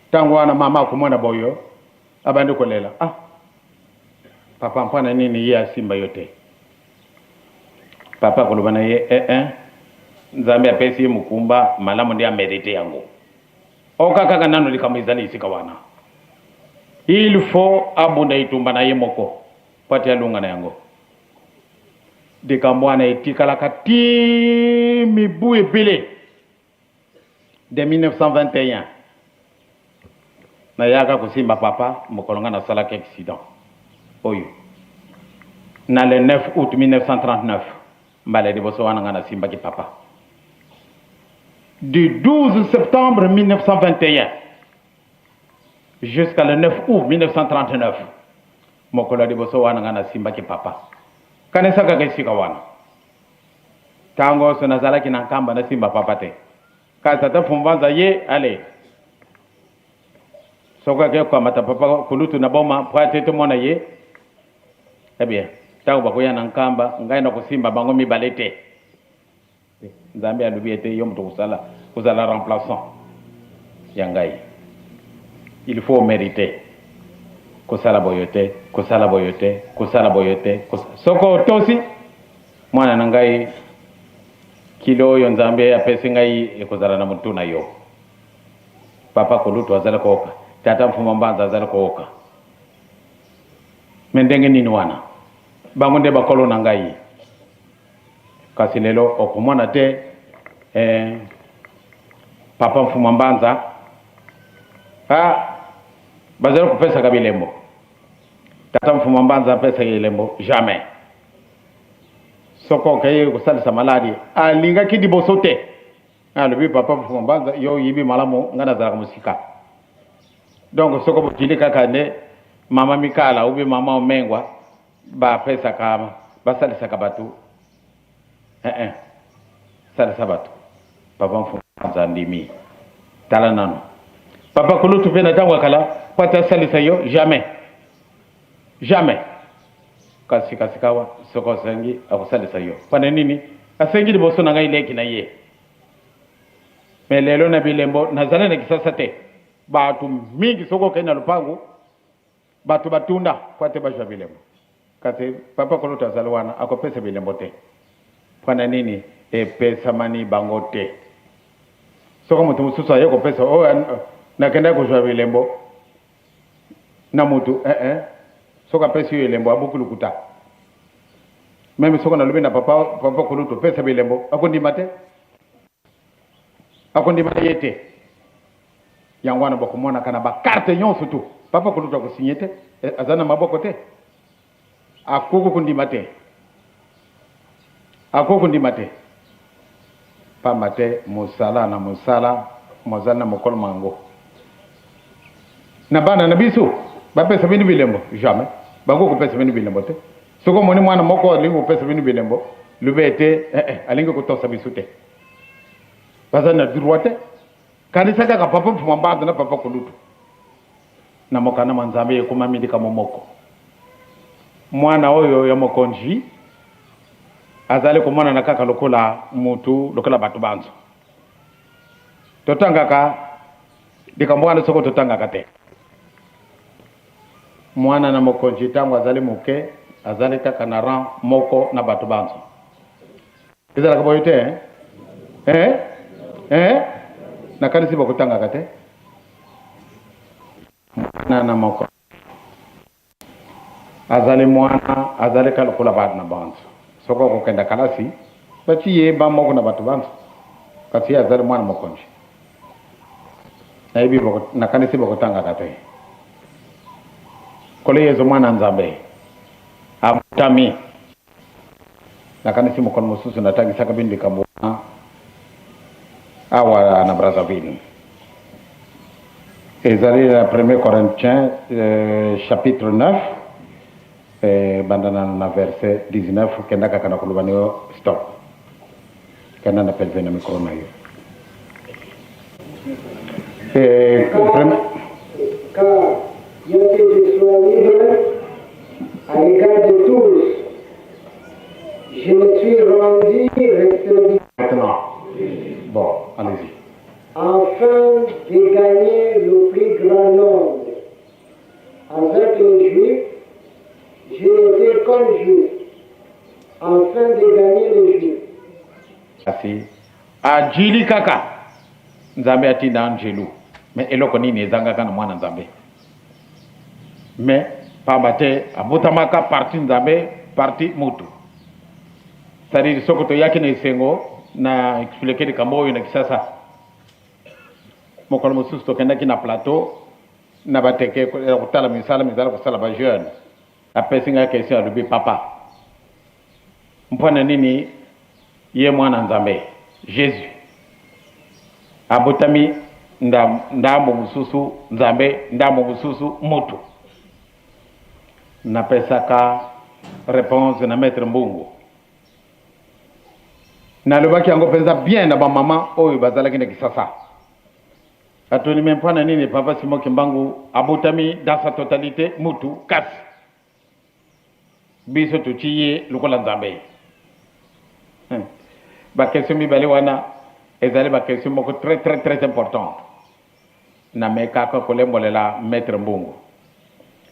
Ntango wana mama akomona boyo, abandi kolela. Ah, papa mpo na nini ye asimba yo te? Papa akoloba na ye, eh, eh, Nzambe apesi ye mokumba malamu nde amerite yango. Oka kaka nano likambo ezali esika wana. Il faut abunda etumba na ye moko mpo ate alonga na yango. Likambo wana etikalaka ti mibu ebele de 1921 nayaka kosimba papa mokolo ngai nasalaki accident oyo na le 9 août 1939 mbala ya liboso wana ngai nasimbaki papa du 12 septembre 1921 jusqu'à le 9 août 1939 mokolo ya liboso wana ngai nasimbaki papa kanisa kaka esika wana ntango nyonso nazalaki na nkamba nasimba papa te kasi tata fumbanza ye ale soki ake kokamata papa kulutu na boma mpo ate tomona ye eh bien ntango bakoya na nkamba ngai nakosimba bango mibale te Nzambe alobi ete yo moto kosala kozala remplaçant ya ngai. Il faut meriter kosala boyo te, kosala boyo te, kosala boyo te. Soko otosi mwana na ngai, kilo oyo Nzambe apesi ngai ekozala na motu na yo. Papa Kulutu azali kooka, Tata Mfuma Mbanza azali kooka. Me ndenge nini wana? Bango nde bakolo na ngai. Kasi lelo okomona te eh, papa Mfuma Mbanza ah, bazali kopesaka bilembo. Tata Mfuma Mbanza apesaka elembo jamais. Soko okei kosalisa maladi alingaki liboso te, alobi papa Mfuma Mbanza, yo oyibi malamu, ngai nazalaka mosika. Donc soko bokili kaka nde mama Mikala ubi mama Omengwa Bapesaka, basalisaka bato eh eh, salisa bato papa mfumu andimi. Tala nano papa kulutu mpe na ntango ya kala mpo ate asalisa yo jamais jamais, kasi kasi kawa soki osengi akosalisa yo. Mpo na nini asengi liboso na ngai leki na ye? Me lelo na bilembo nazali na Kisasa te, bato mingi soki okei na lopango Bato batunda mpo ete bazwa bilembo. Kasi papa kulutu azali wana, akopesa bilembo te. Mpo na nini? Epesamani bango te. Soko moto mosusu aye kopesa, oyo nakendaki kozwa bilembo na motu, eh, eh. Soko apesi yo elembo, abuki lokuta. Meme soko nalobi na papa, papa kulutu, pesa bilembo, akondima te. Akondima ye te. Yango wana bokomonaka na ba carte nyonso tu papa kulutu akosigne te, eh, aza na maboko te, akoki kondima te, akoki kondima te, pamba te mosala na mosala mozali na mokolo mango. Na bana na biso bapesa bino bilembo jamais, bakoki kopesa bino bilembo te. Soki omoni mwana moko alingi kopesa bino bilembo, loba ete eh, eh, alingi kotosa biso te, baza na droit te. Kanisa kaka papa Mfuma Mbanza na papa Kulutu. Na mokanda mwa Nzambe ekomami likambo moko. Mwana oyo ya mokonzi azali komonana kaka lokola mutu, lokola bato banso. Totangaka likambo wana soko totangaka te. Mwana na mokonzi ntango azali moke azali kaka na rang moko na bato banso. Ezalaka boye te eh? Eh? Eh? Nakanisi bakotangaka te. Mwana na moko azali mwana azali ka lokola bana banso. Soki okokenda kalasi bati ye ba moko na bato banso, kasi ye azali mwana mokonzi. Nayebi nakanisi bakotangaka te. Nkolo Yezu mwana Nzambe abotami. Nakanisi mokolo mosusu natangisaka bino likambo wana awa na Brazzaville. Ezali na 1 Corinthiens euh, chapitre 9 eh, banda na, na verset 19 kenda kaka na koloba nayo stop. Kenda na pelve na micro na yo. Eh, Car, bien que je sois libre à l'égard de tous, je me suis rendu serviteur. Kasi ajili kaka Nzambe atinda anjelu, mais eloko nini ezangaka na mwana Nzambe? Mais pamba te abotamaka parti Nzambe, parti mutu. C'est-à-dire soko toyaki na esengo na expliquer likambo oyo na Kisasa. Mokolo mosusu tokendaki na plateau na bateke ya kotala misala mizala kosala ba jeune. Apesi ngai question, alobi papa, mpo na nini ye mwana Nzambe Jesus abotami ndambo mosusu Nzambe, ndambo mosusu mutu? Napesaka reponse na maître Mbungu. Nalobaki yango mpenza bien na bamama oyo bazalaki na Kisasa. Atuni me mpo na nini papa Simon Kimbangu abotami dans sa totalité mutu, kasi biso totie ye lokola Nzambe? Ba question mibale wana ezali ba question moko très très très importante. Namekaka kolembolela maître Mbungu.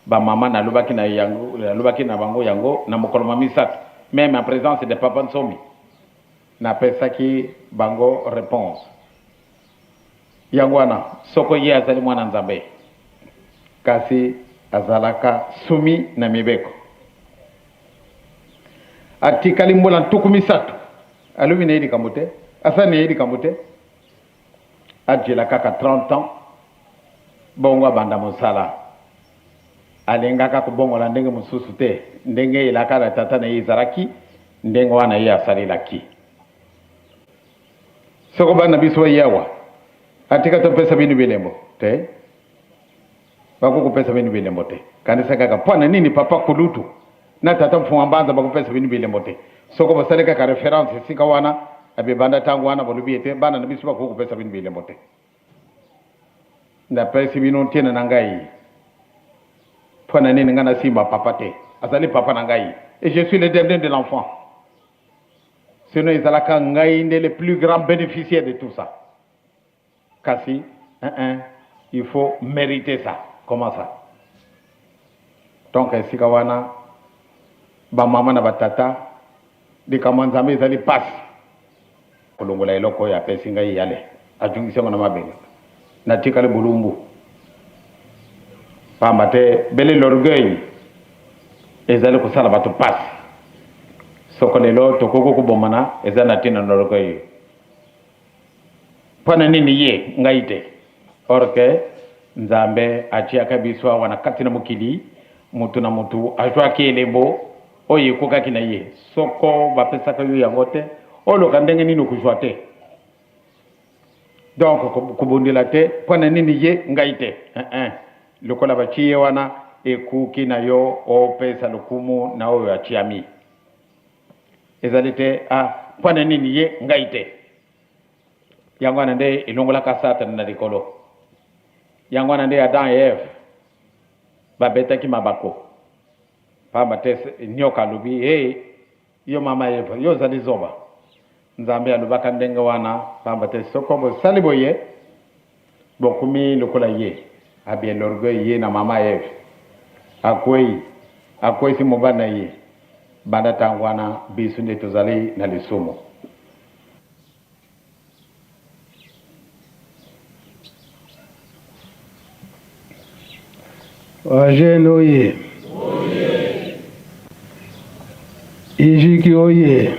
Ba mama nalobaki na yango, nalobaki na bango yango na mokolo mwa misato, meme en présence de papa Nsomi. Napesaki bango réponse. Yango wana, soko ye azali mwana Nzambe, kasi azalaka soumis na mibeko. Atikali mbula 30, alobi na ye likambo te, asali na ye likambo te, ajela kaka 30 ans, bongo abanda mosala. Alingaka kobongola ndenge mosusu te, ndenge elaka na tata na ye ezalaki, ndenge wana ye asalelaki. Soko bana biso baye awa, atika topesa bino bilembo te, bakoki kopesa bino bilembo te. Kanisa kaka mpo na nini papa kulutu na tata Mfuma Mbanza bakopesa bino bilembo te? Soko basali kaka reference esika wana, abebanda ntango wana bolobi ete bana na biso bakoki kopesa bino bilembo te. Napesi bino ntina na ngai. Mpo na nini ngai nasimba papa te? Azali papa na ngai et je suis le dernier de l'enfant. Sinon ezalaka ngai nde le plus grand bénéficiaire de tout ça. Kasi, hein, hein, il faut mériter ça. Comment ça? Donc esika wana ba mama na ba tata likambo ya Nzambe ezali pasi. Kolongola eloko oyo apesi ngai yale ajungisi yango na mabele, natikali bolumbu pamba te bele l'orgueil ezali kosala bato pasi. Soko lelo tokoki kobomana eza na ntina na orgueil. Mpo na nini ye ngai te? Or que Nzambe atiaka biso awa na kati na mokili, moto na moto azwaki elembo oyo ekokaki na ye. Soko bapesaka yo yango te, oloka ndenge nini okozwa te? Donc kobundela te mpo na nini ye ngai te? Eh, lokola batie ye wana, ekoki na yo opesa lokumu na oyo atiami. Ezali te ah, mpo na nini ye ngai te? Yango wana nde elongolaka Satana na likolo. Yango wana nde Adam et Eve babetaki mabako. Pamba te nyoka alobi, hey, yo mama Eva, yo ozali zoba. Nzambe alobaka ndenge wana pamba te soko bosali boye bokomi lokola ye. Abie l'orgueil ye na mama Eve. Akwei, akweisi mobali na ye. Banda tango wana biso nde tozali na lisumu. Ba jeune oye. Ijiki oye.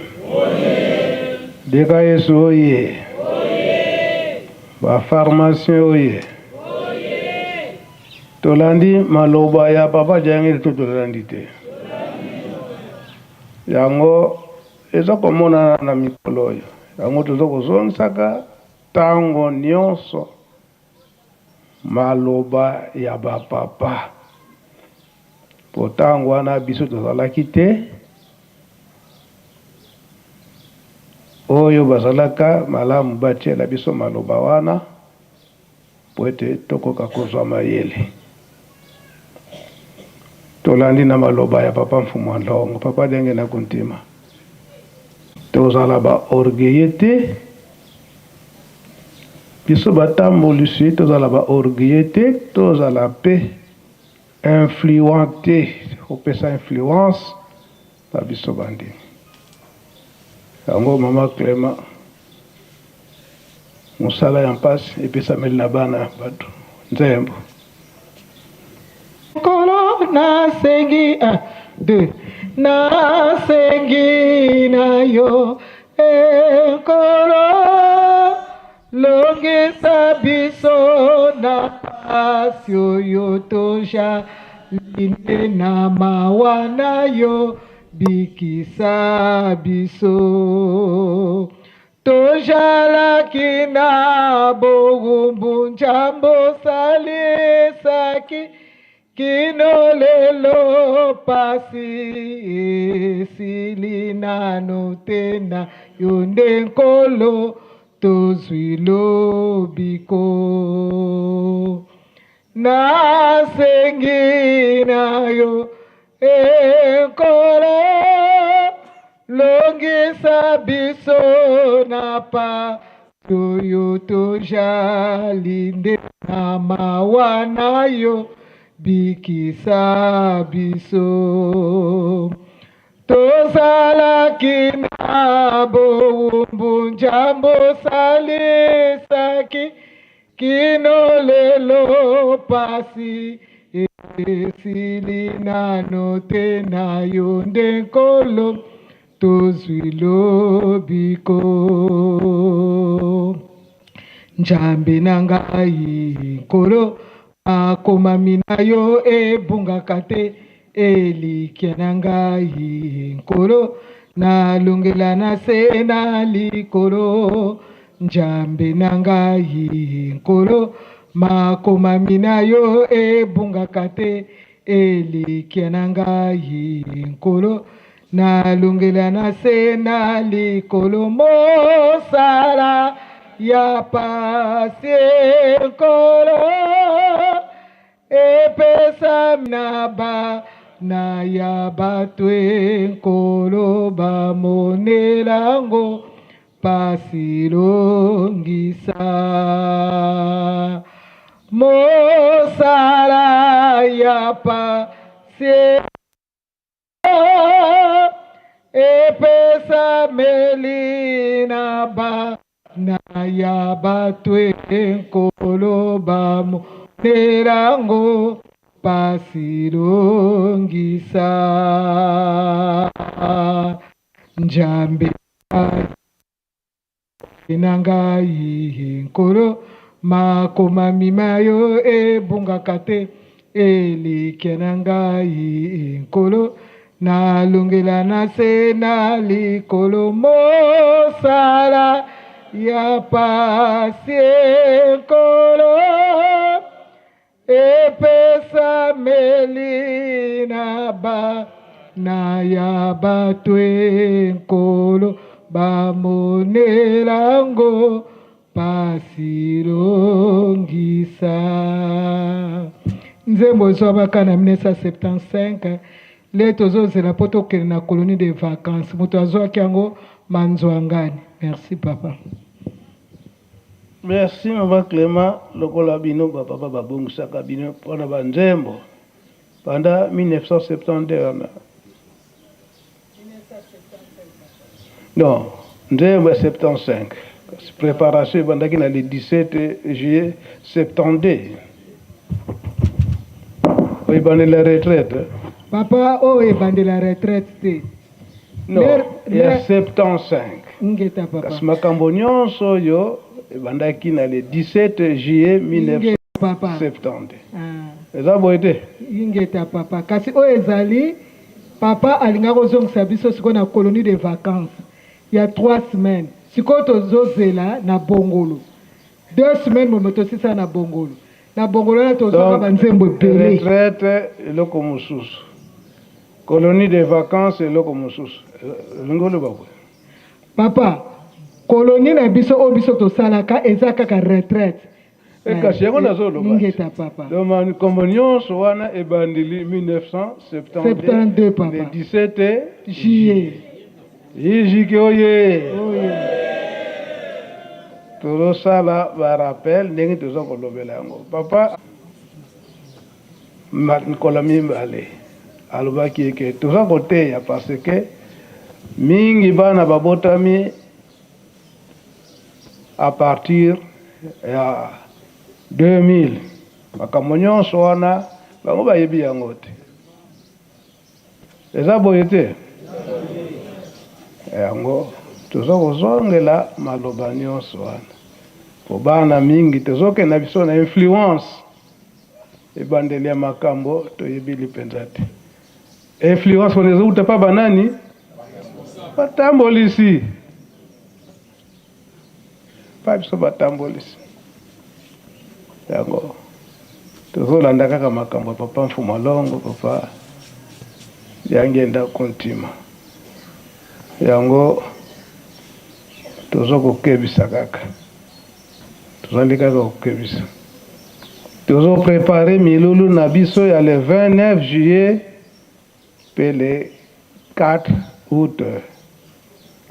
Deka Yesu oye. Ba pharmacien oye. Tolandi maloba ya papa Jangeli to tolandi te. Yango eza komonana na mikolo oyo. Yango toza kozongisaka tango nionso maloba ya ba papa. Po tango wana biso tozalaki te, oyo bazalaka malamu batiela biso maloba wana po ete tokoka kozwa mayele. Tolandi na maloba ya papa Mfumu a Nlongo, papa Diangienda Kuntima, tozala ba orgueilleux te, biso batambolisi tozala ba orgueilleux te, tozala pe influent te, kopesa influence na biso bandimi. Yango mama Clement. Mosala ya mpasi epesameli na bana ya bato. Nzembo. Nkolo nasengi 1 2 nasengi na yo e Nkolo longisa biso na pasi oyo tojali nde na mawa na yo bikisa biso. Tojalaki na bowumbu Njambe osalisaki kino lelo pasi esili nano te na yo nde Nkolo tozwi lobiko. Nasengi na yo e Nkolo, longisa biso na pasi oyo tojali nde na mawa na yo, bikisa biso. Tozalaki na bowumbu Njambe osalisaki Kino lelo pasi esili nano te na yo nde Nkolo tozwi lobiko. Njambe na ngai Nkolo makomami na yo ebungaka te Elikya na ngai Nkolo nalongela na se na likolo Njambe na ngai Nkolo makomami na yo ebungaka te Elikya na ngai Nkolo nalongela na se na likolo Mosala ya pasi Nkolo Epesami na bana ya bato e Nkolo bamonela ngo pasi longisa mosala ya pasi Epesameli na bana ya bato e Nkolo bamonela ngo pasi longisa Njambe Na ngai Nkolo, makomami ma yo ebungaka te, Elikya na ngai Nkolo, nalongela na se na likolo, Mosala ya pasi Nkolo. Epesameli na bana ya bato e Nkolo, bamonela ngo pasi longisa. Nzembo ezwamaka na 1975 le tozozela mpo tokende na colonie de vacances. Moto azwaki yango Manzwangani. Merci papa. Merci maman Clement lokola bino ba papa ba bongisaka bino pona ba nzembo banda 1972 wana non nzembo ya 75 kasi preparation ebandaki na le 17 juillet 72 oyo ebandela retraite. Papa oyo ebandela retraite te. Non, ya 75. Ingeta papa. Kasi makambo nyonso oyo ebandaki na le 17 juillet 1972. Ah. Eza boye te? Ingeta papa. Kasi oyo ezali papa alingaki kozongisa biso sikoyo na colonie de vacances ya 3 semaines. Sikoyo tozozela na Bongolo. 2 semaines momo tosisa na Bongolo. Na Bongolo wana tozwaka ba nzembo ebele. Retraite eloko mosusu. Colonie de vacances eloko mosusu. Olingi oloba boye? Papa, colonie na biso oyo biso tosalaka eza kaka retraite. Eh, kasi yango nazoloba. Ingeta papa. Donc makambo nyonso wana ebandeli 1972 papa. Le 17 juillet. Ijike oye. Oye. Tozosala ba rappel ndenge toza kolobela yango. Papa mikolo mibale alobaki eke toza koteya parce que mingi bana babotami. à partir ya 2000. Makambo nyonso wana bango bayebi yango te. Eza boye te? Yango toza kozongela maloba nyonso wana po bana mingi tozokenda biso na influence ebandeli ya makambo toyebi mpenza te. Influence wana ezouta pa banani? Batambolisi pa biso batambolisi yango tozolanda kaka makambo ya papa Mfuma Longo, papa Diangienda Kuntima. Yango tozo kokebisa kaka, tozali kaka kokebisa. Tozo prepare milulu na biso ya le 29 juillet mpe le 4 août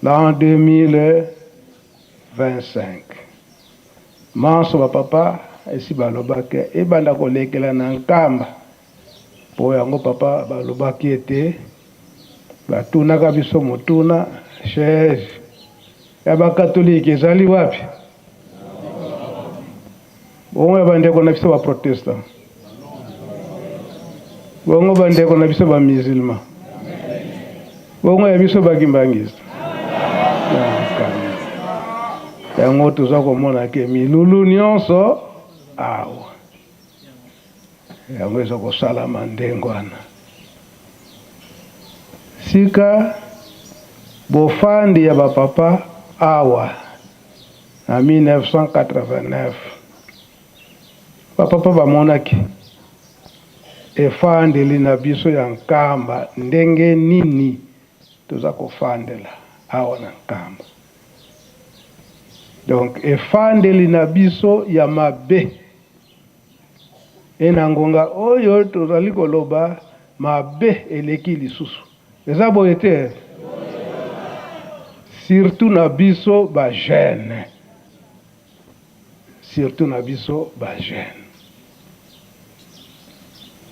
l'an 2025. Manso ba papa esi balobaki ebanda kolekela na Nkamba, mpo yango papa balobaki ete batunaka biso motuna chaise ya bakatolike ezali wapi? Bongo ya bandeko na biso ba protestant, bongo bandeko na biso ba musulman, bongo ya biso ba kimbangista. Yango toza komona ke milulu nyonso awa yango eza kosalama ndenge wana. Sika bofandi ya bapapa awa na 1989, bapapa bamonaki efandeli na biso ya Nkamba ndenge nini toza kofandela awa na Nkamba. Donc efandeli na biso ya mabe e na ngonga oyo tozali koloba mabe eleki lisusu. Eza boye te? Surtout na biso ba jeunes. Surtout na biso ba jeunes.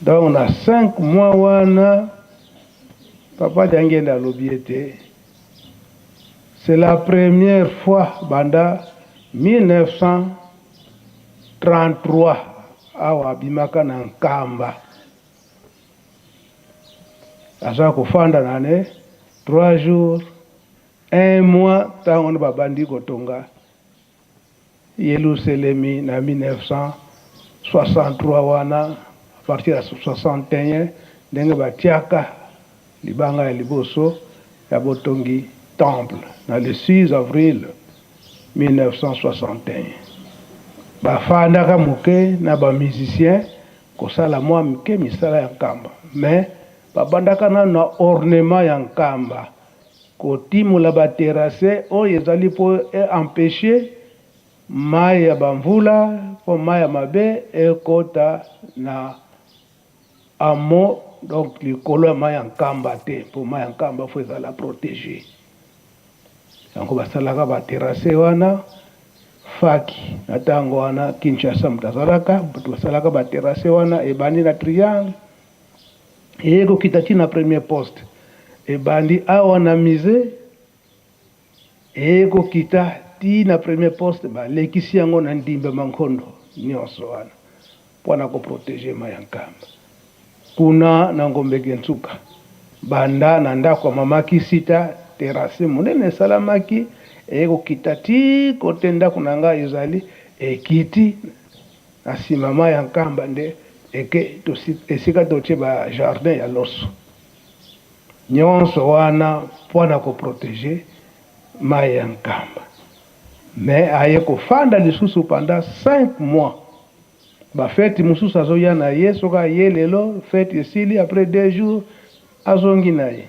Donc na 5 mois wana papa Diangienda alobi ete c'est la première fois banda 1933 awa abimaka na Nkamba. Aza kofanda na ne 3 jours, 1 mois ntango wana babandi kotonga Yelusalemi na 1963 wana à partir ya 61 ndenge batiaka libanga ya liboso ya botongi temple na le 6 avril 1961. Bafandaka moke na ba musiciens kosala mwa mike misala ya Nkamba mais babandaka nanu na ornement ya Nkamba, kotimola ba terrasse oyo ezali mpo e empecher mayi ya ba mvula mpo mayi ya mabe ekota na amont donc likolo ya mayi ya Nkamba te mpo mayi ya Nkamba faut ezala proteger. Yango basalaka ba terrasse wana faki na tango wana Kinshasa moto azalaka bato basalaka ba terrasse wana ebandi na triangle eye kokita ti na premier poste ebandi awa na musee eye kokita ti na premier poste balekisi yango na ndimba mankondo nyonso wana mpo na ko proteger mayi ya Nkamba. Kuna na Ngombe Gensuka, banda na ndako ya mama Kisita, terrasse monene esalamaki, eye kokita tii cote ndako na ngai ezali, ekiti na sima mayi ya Nkamba nde eke esika totie ba jardins ya loso. Nionso wana mpo na ko proteger mayi ya Nkamba. Mais aye kofanda lisusu pendant 5 mois. Ba fete mosusu azoya na ye, soki aye lelo fete esili après 2 jours azongi na ye.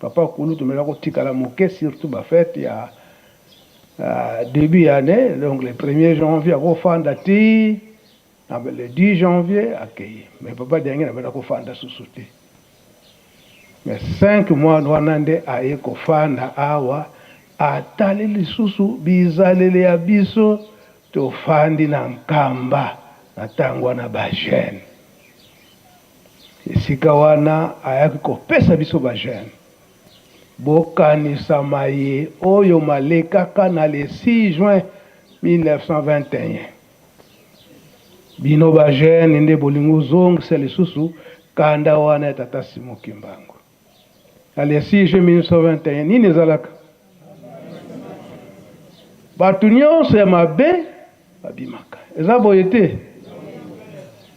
Papa kulutu mela kotikala moke surtout ba fete ya début ya année, donc le 1er janvier akofanda ti na le 10 janvier akei. Mais papa Diangienda abanda kofanda susu te. Mais 5 mois wana nde aye kofanda awa, atali lisusu bizaleli ya biso tofandi na Nkamba na tango wana ba jeunes. Esika wana ayaki kopesa biso ba jeunes, bokanisa maye oyo malekaka na le 6 juin 1963. 1921. Bino ba jeune nde bolingi ozongisa lisusu kanda wana ya tata Simon Kimbangu. Na le 6 juin 1921 nini ezalaka? Bato nyonso ya mabe babimaka. Eza boye te?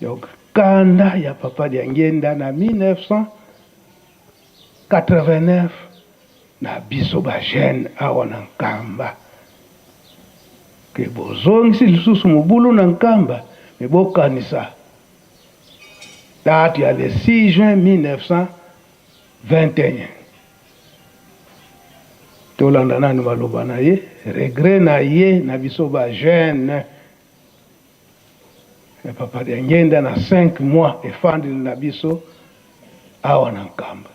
Donc kanda ya papa Diangienda na 1989 na biso ba jeune awa na Nkamba ke bozongisi lisusu mobulu na Nkamba me bokanisa date ya le 6 juin 1921. Tolanda nanu maloba na ye, regret na ye na biso ba jeune ya papa Diangienda na 5 mois efandeli na biso awa na Nkamba.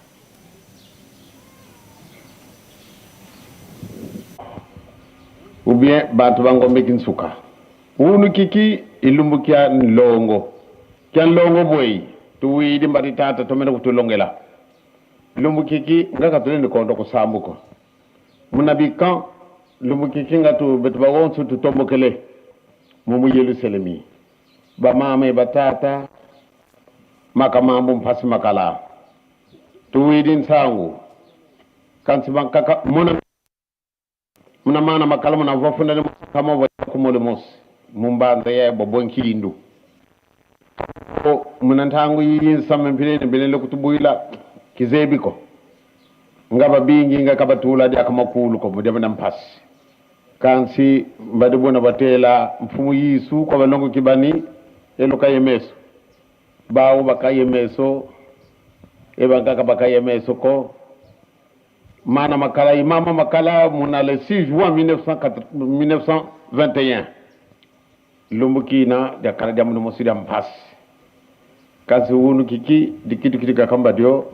Ou bien bantu ba ngombe kinsuka unu kiki ilumbu kia nlongo kia nlongo bweyi tuwidi mbadi tata tomene kutulongela lumbu kiki ngaka tuli ni kondo kusambuko muna bikan lumbu kiki ngatu betu bawonsu tutombokele mumu Yerusalemi bamama batata makamambu mpasi makala tuwidi nsangu kansi bankaka muna muna mana makala muna vafunda ni kama va kumole mosi mumbanza ya babonkindu o muna ntangu yiyi nsame mpilene bilele kutubuila kizebiko ngaba bingi nga kabatula dia kamakulu ko mudia muna mpasi kansi mbadi bona batela mfumu yisu kwa balongo kibani eluka yemeso bawo bakaye meso ebankaka bakaye meso ko mana makala imama makala muna le 6 juin 1921 lumbukina dia kala dia munu mosi dia mpasi kasi wunu kiki dikitu kiti kakamba dio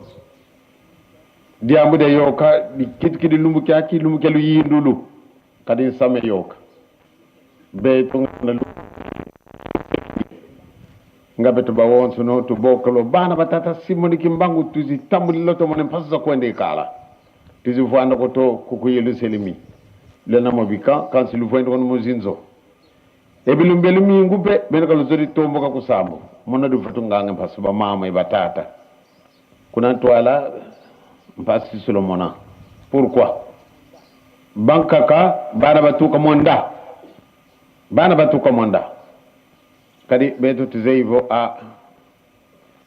diambu de yoka dikitu kiti lumbuki aki lumbuki lu yindulu kadi nsame yoka beto na ngabe tuba wonso no tubokolo bana batata simoni kimbangu tuzitambulilo tomone mpasi za kwenda ikala tuzivwanda koto kuku Yerusalemi lena mobika kansi luvwenda kono muzinzo ebilumbelu mingu pe bene kaluzori tomboka kusambo mona dufutu ngange mpasi ba mama ibatata kuna twala mpasi Solomona pourquoi bankaka bana batuka monda bana batuka monda kadi beto tuzeivo a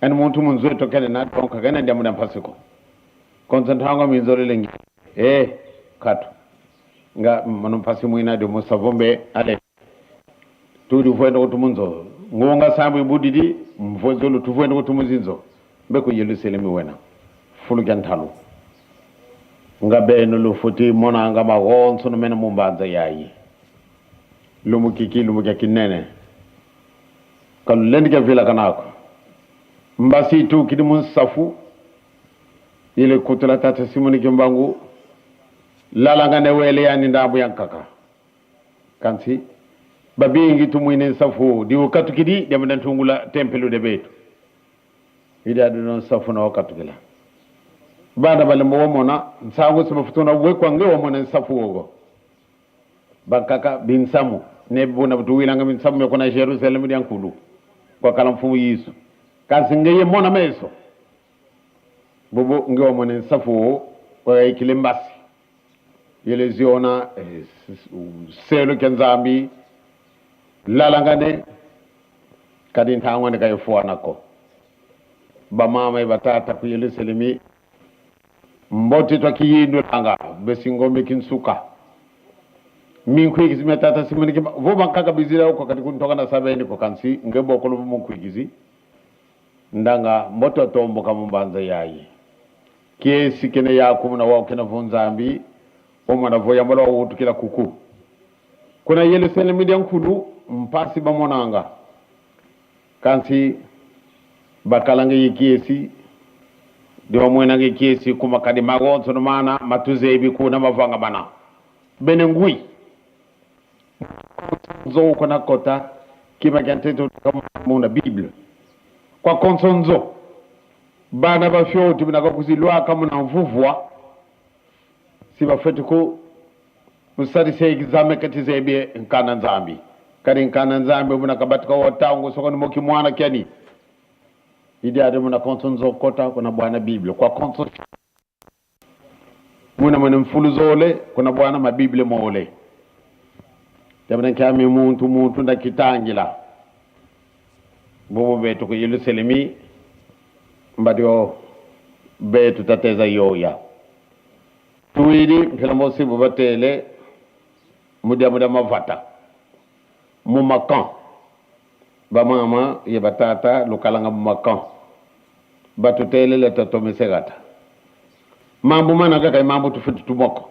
en muntu munzwe kene na tonka kene ndia muda mpasiko konsantango minzore eh katu nga mano mpasi mwina de musavombe ale tudi voendo kutumunzo ngonga sambu ibudidi mvozolo tuvoendo kutumuzinzo mbe ku Yerusalemu wena fulu kyantalu nga beno lufuti mona nga magonso no mena mumbanza yayi lumukiki lumukia kinene kalulendi kya vila kanako mbasi tu kidi munsafu ile kutula tata simoni kimbangu lalanga ne wele yani ndambu yankaka kansi babingi tumwine nsafu di wakatukidi demdan tungula tempelu de betu ida non safu na wakatukila bana bale mo womona nsangu sima futuna wekwa nge womona nsafu wogo bankaka binsamu ne buna tuwilanga binsamu me kona Jerusalem di ankulu kwa kala mfumu Yesu kansi ngeye mona meso bobo nge womona nsafu kwa ikile mbasi yele ziona selo ke nzambi lalangane kadi ntangone kay fuwana ko bamama e batata ku Yerusalemi mboti to kiyindu langa besingombe kinsuka min kuigisi me tata simoni ki vo bankaka bizira ko kadi kun toka na sabeni ko kansi ngebo ko mo kuigisi ndanga mboto tombo kamumbanza yayi kiesi kene yakumuna wa kena vunzambi omwana vo yambala wutukila kuku kuna Yerusalemu dia nkulu mpasi bamonanga kansi bakalanga yikiesi diwamwenanga ikiesi kuma kadi magonso no mana matuzebi kuna mavanga bana bene ngui zo kona kota kima kyanteto muna bible kwa konsonzo bana bafyoti binaka kuzilwaka muna mvuvwa si bafete ku Musalise examen kati ebie nkana Nzambi. Kadi nkana Nzambi muna kabatika watangu sokoni moki mwana keni. Idi ade muna konso nzokota kuna bwana Bible. Kwa konso muna muna mfulu zole kuna bwana mabible mole. Tabana kyami muntu muntu ndakitangila. Bubu betu ku Yerusalemi mbadio betu tateza yoya. Tuwili mpela mosi bubatele mudia mudia mavata. Mumakan. Bamama ye batata lukalanga mumakan. Batutele le tatomisegata. Mambo mana kaka mambo tufuti tumoko.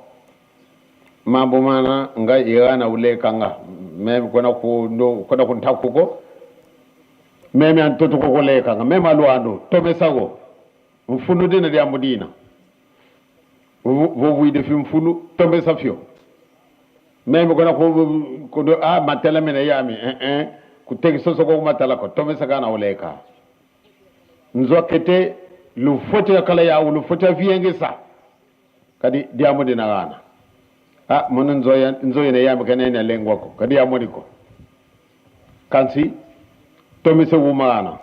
Mambo mana nga irana ulekanga. Meme kona ku ndo kona kuntakuko. Meme antoto kokolekanga. Meme aluando tomesago. Mfunu dina dia mudina. Vovuide fi mfunu tomesa fio. Meme kona ku ku a matela mene yami eh kutekiso soko matala ko tomesa kana uleka. Nzokete lufote kala ya lufote viengesa. Kadi dia mudina gana. Ah mono nzoya nzoya ne yami kana ne lengwa ko kadi ya moniko. Kansi tomesa wumana.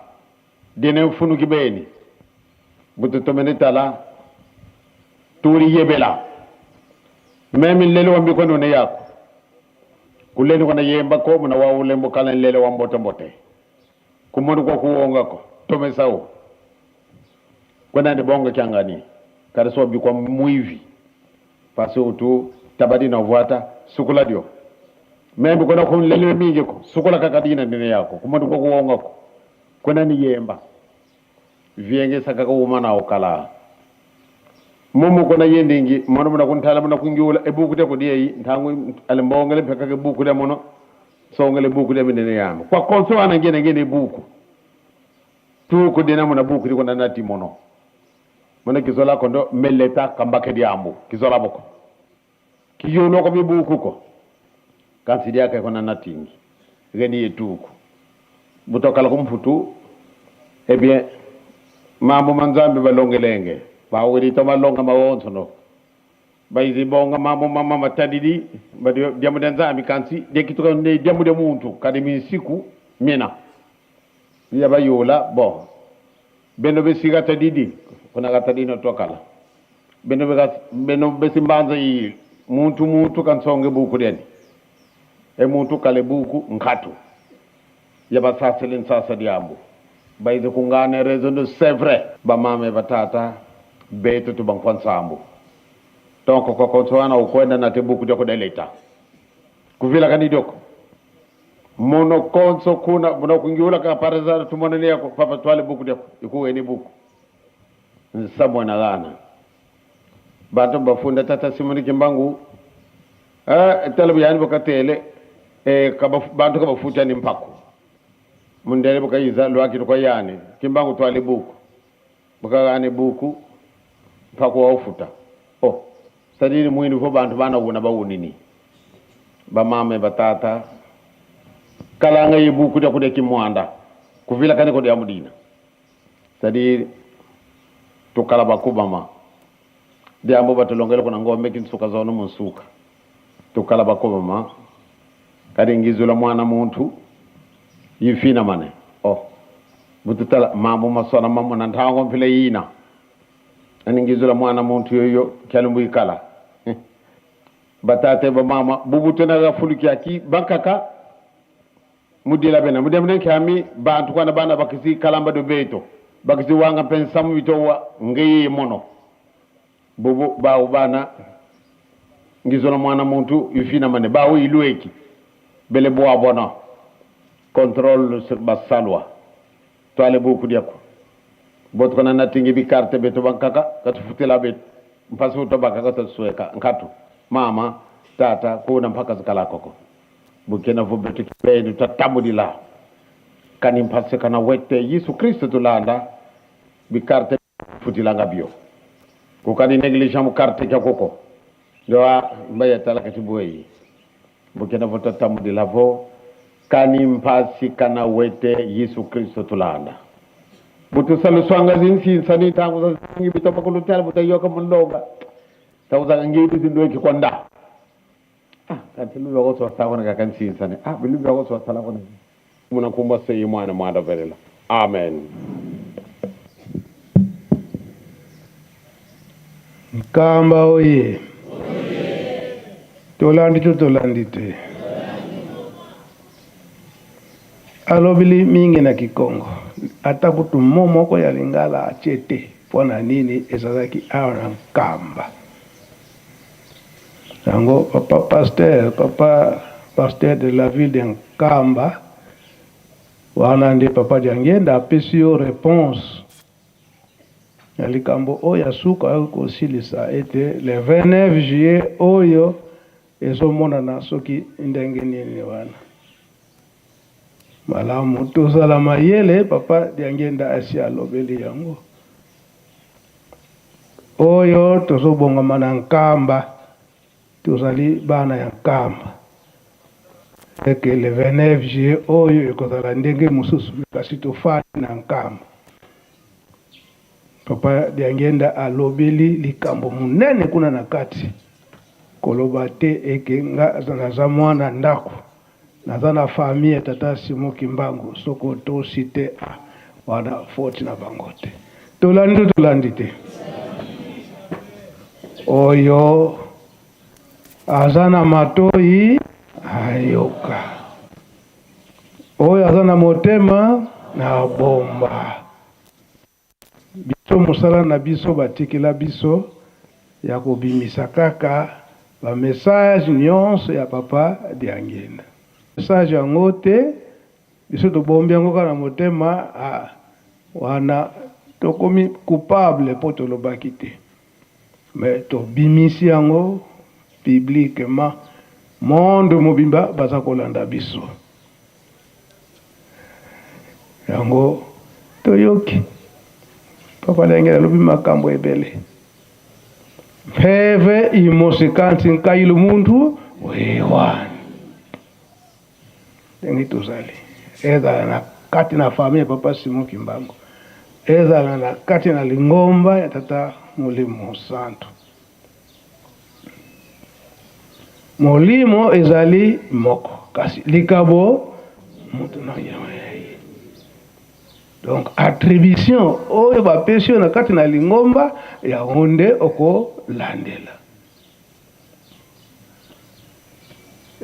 Dene mfunu kibeni. Butu tomene tala turi yebela. Meme lelo wambi kono ne yako. Kuleni kona yemba ko muna wa ulembo kala lele wa mbote mbote. Kumono kwa kuonga ko tomesa o. Kona ne bonga kyangani. Kada so bi kwa muivi. Pasi utu tabadi na vuata sukula dio. Meme kona kun lele mingi ko sukula kakadina ndine yako. Kumono kwa kuonga ko. Kona ni yemba. Vienge saka ko umana okala. Mumu kona yendingi mono mona kuntala mona kungiula ebuku te kodiyi ntangu ale mbongele peka ke buku de mono songele buku de minene yamo kwa konso ana ngene ngene buku tuku dina mona buku di kona nati mono mona kizola kondo meleta kambake diambu kizola boko kiyulo ko mi buku ko kansi dia ke kona natingi geni yetuku butokala kumfutu eh bien mambo manzambi balongelenge bawiri to malonga mawonso no bayizi bonga mambo mama matadidi badi diamu de nzambi kansi de kituka ne diamu de muntu kadi min siku mina ya bayola bon beno be siga tadidi kona ga tadino tokala beno be beno be simbanza yi muntu muntu kansonge buku deni e muntu kale buku nkatu ya basasele nsasa diambu bayizi kungane raison de c'est vrai ba mame batata beto tu bankwansambu donc ko ko twana ukwenda na te buku doko deleta kuvila kani doko mono konso kuna mono kungiula ka paraza tumone ne yako papa twale buku doko ikuwe ni buku nsamwa na gana bantu bafunda tata Simoni Kimbangu talabu yani bokatele bantu kabafuta ni mpako mundele bokayiza lwaki kwa yani Kimbangu twale buku bokagane buku mpako waufuta oh sadiri mwini fo bantu bana wuna bawunini bamame batata kalanga yibuku da kude kimwanda kuvila kane ko amudina sadiri tukala bakubama diambo batulongele kuna ngombe kinsuka zono munsuka tukala bakubama kadi ngizula mwana muntu yifina mane oh bututala mambo masona mambo na ntango mfile yina ani ngizula mwana muntu yoyo kyalumbu ikala batate ba mama bubutena ga fuluki aki bankaka mudila bena mudemne kami bantu kwana bana bakisi kalamba do beto bakisi wanga pensamu bitowa ngeye mono bubu bawo bana ngizona mwana muntu yufina mane bawo ilueki bele boa bona contrôle sur basalwa toile buku diako bot kona natingi bi carte beto bankaka katufutila bet mpasi to bakaka to sueka nkatu mama tata kuna mpaka zikala koko bukena vo beto kibeni tatamudila kani mpasi kana wete Yesu Kristo tulanda bi carte futilanga bio kukani négligent mu carte kya koko ndoa mbaya tala katiboyi bukena vo tatamudila vo kani mpasi kana wete Yesu Kristo tulanda butusalu swanga zinsinsa ni tangu za zingi bitoba kulutala butayoka mulonga tawuza ngibi zindweki kwanda Ah, kati lubi ko so sa kona ka ntshinsane. Ah, lubi ko so sala kona. Muna kumba se imwana mwanda velela. Amen. Nkamba oye. Tolandi to tolandi te. Alobili mingi na Kikongo. Ata kutu mo moko ya Lingala atie te. Mpo na nini ezalaki awa na Nkamba. Yango papa pasteur, papa pasteur de la ville de Nkamba, wana nde papa Diangienda apesi yo reponse na likambo oyo ya suka oyo kosilisa ete le 29 juillet oyo ezomonana soki ndenge nini wana. Malamu tozala mayele, papa Diangienda asi alobeli yango. Oyo tozobongama na Nkamba, tozali bana ya Nkamba. Eke le 29 juillet oyo ekozala ndenge mosusu, kasi tofandi na Nkamba. Papa Diangienda alobeli likambo monene kuna na kati, koloba te eke nga naza mwana ndako, naza na famille ya tata Simon Kimbangu, soki otosi te ah, wana faute na bango te. Tolandi to tolandi te? Oyo aza na matoyi ayoka, oyo aza na motema na bomba. Biso mosala na biso batikela biso ya kobimisa kaka ba message nionso ya papa Diangienda. Message yango te biso tobombi yango kaka na motema ah wana tokomi coupable po tolobaki te mais tobimisi yango publiquement monde mobimba baza kolanda biso. Yango toyoki papa ndenge alobi makambo ebele mpeve imosikansi nkailu muntu wewani ndenge tozali ezala na kati na famille ya papa Simon Kimbangu ezala na kati na lingomba ya tata Molimo Santu Molimo ezali moko, kasi likabo moto na ye. Donc attribution oyo bapesi yo na kati na lingomba yango nde okolandela.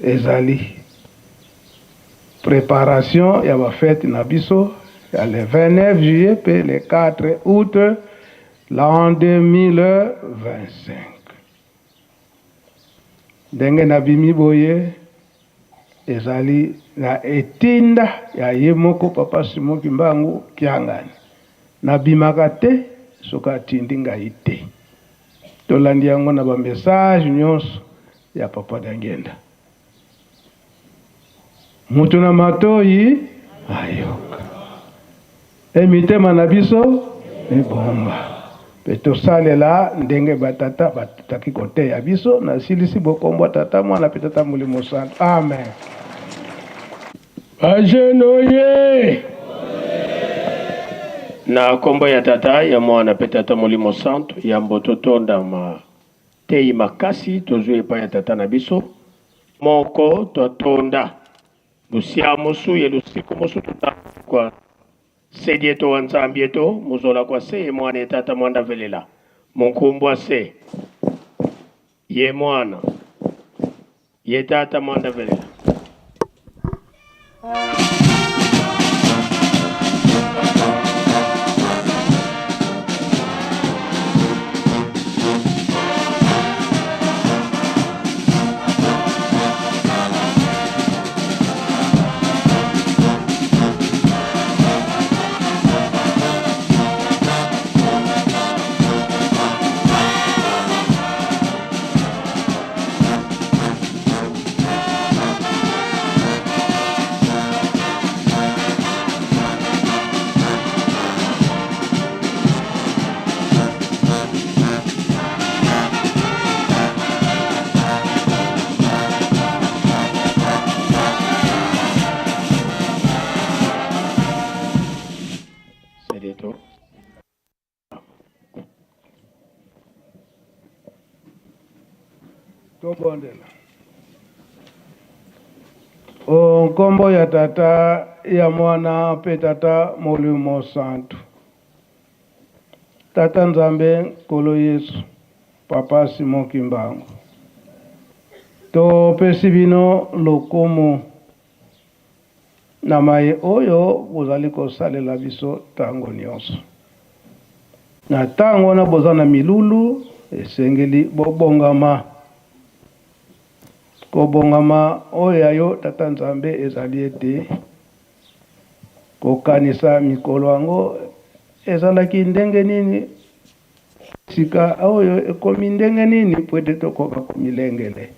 Ezali preparation ya ba fete na biso ya le 29 juillet pe le 4 août L'an 2025 ndenge nabimi boye ezali na etinda ya ye moko papa Simon Kimbangu Kiangani. Nabimaka te soki atindi ngai te. Tolandi yango na ba message nyonso ya papa Diangienda. Mutu na matoyi ayoka e mitema na biso ebomba pe tosalela ndenge ba tata bataki koteya biso. Nasilisi bokombwa tata mwana pe tata molimo santu. Amen. Ba jeune oye! Na kombo ya Tata, ya Mwana pe Tata Molimo Santu, yambo totonda mateyi makasi tozwi epai ya Tata na biso, moko twatonda lusia mosu ye lusiku mosu tuta kwa sedi eto wa Nzambi eto muzola kwa se ye Mwana ye Tata mwanda velela munkumbwa se ye Mwana ye Tata mwanda velela. Tobondela. O nkombo ya Tata, ya Mwana mpe Tata Molimo Santu. Tata Nzambe Nkolo Yesu, Papa Simon Kimbangu, topesi bino lokumu na maye oyo bozali kosalela biso tango nionso. Na tango wana boza na milulu, esengeli bobongama. Kobongama oyo ya yo, Tata Nzambe, ezali ete kokanisa mikolo yango ezalaki ndenge nini, sika oyo ekomi ndenge nini, mpo ete tokoka komilengele.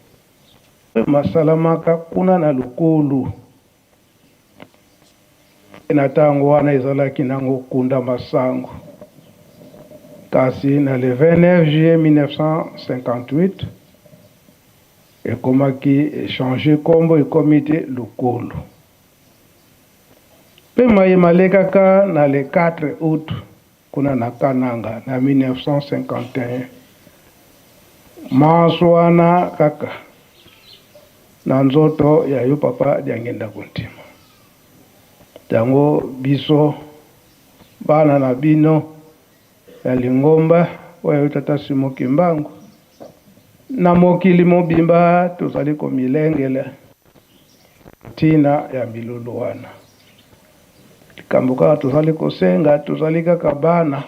Oyo masalamaka kuna na lukulu. Mpe na tango wana ezalaki nango kunda masango. Kasi na le 29 juillet 1958 ekomaki echanger kombo ekomi te Lukulu. Mpe maye malekaka na le 4 aout kuna na Kananga na 1951 manso wana kaka na nzoto ya yo papa Diangienda Kuntima. Yango biso bana na bino ya lingomba oyo ya yo tata Simon Kimbangu na mokili mobimba tozali komilengela ntina ya milulu wana. Likambo kaka tozali kosenga, tozali kaka bana,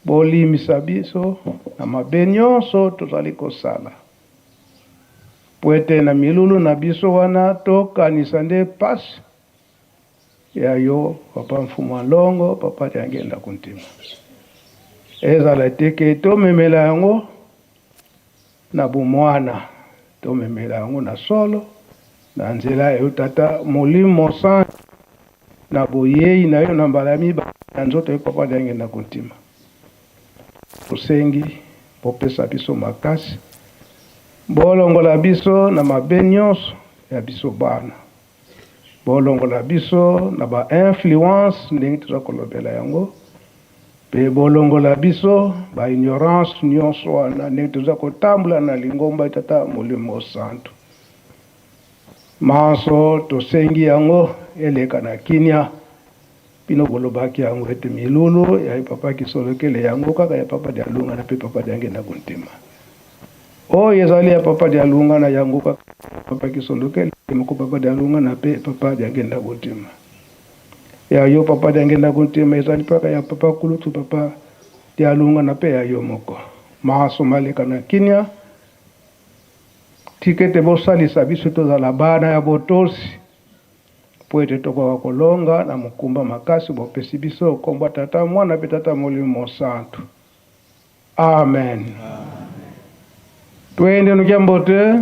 bolimbisa biso na mabe nyonso tozali kosala, mpo ete na milulu na biso wana tokanisa nde pasi ya yo papa Mfumu Longo, papa Diangienda Kuntima. Ezala te ke tomemela yango na bomwana, tomemela yango na solo, na nzela ya yo Tata Molimo Santu, na boyei na yo na mbala ya mibale na nzoto ya Papa Diangienda Kuntima. Tosengi bopesa biso makasi, bolongola biso na mabe nyonso ya biso bana, bolongola biso na ba influence ndenge toza kolobela yango, mpe bolongola biso ba ignorance nyonso wana ndenge toza kotambola na lingomba ya Tata Molimo Santu. Manso tosengi yango eleka na kimia. Bino bolobaki yango ete milulu ya papa Kisolokele yango kaka ya papa Dialungana mpe papa Diangienda Kuntima. Oyo ezali ya papa Dialungana yango kaka papa Kisolokele moko papa Dialungana mpe papa Diangienda Kuntima. Ya yo papa Diangienda Kuntima ezali mpaka ya papa kulutu papa Dialungana mpe ya yo moko. Maso maleka na kimia. Tika ete bosalisa biso tozala bana ya botosi Mpo ete tokoka kolonga na mokumba makasi bopesi biso, nkombo ya Tata, Mwana mpe Tata Molimo Mosantu. Amen. Twende nukia mbote.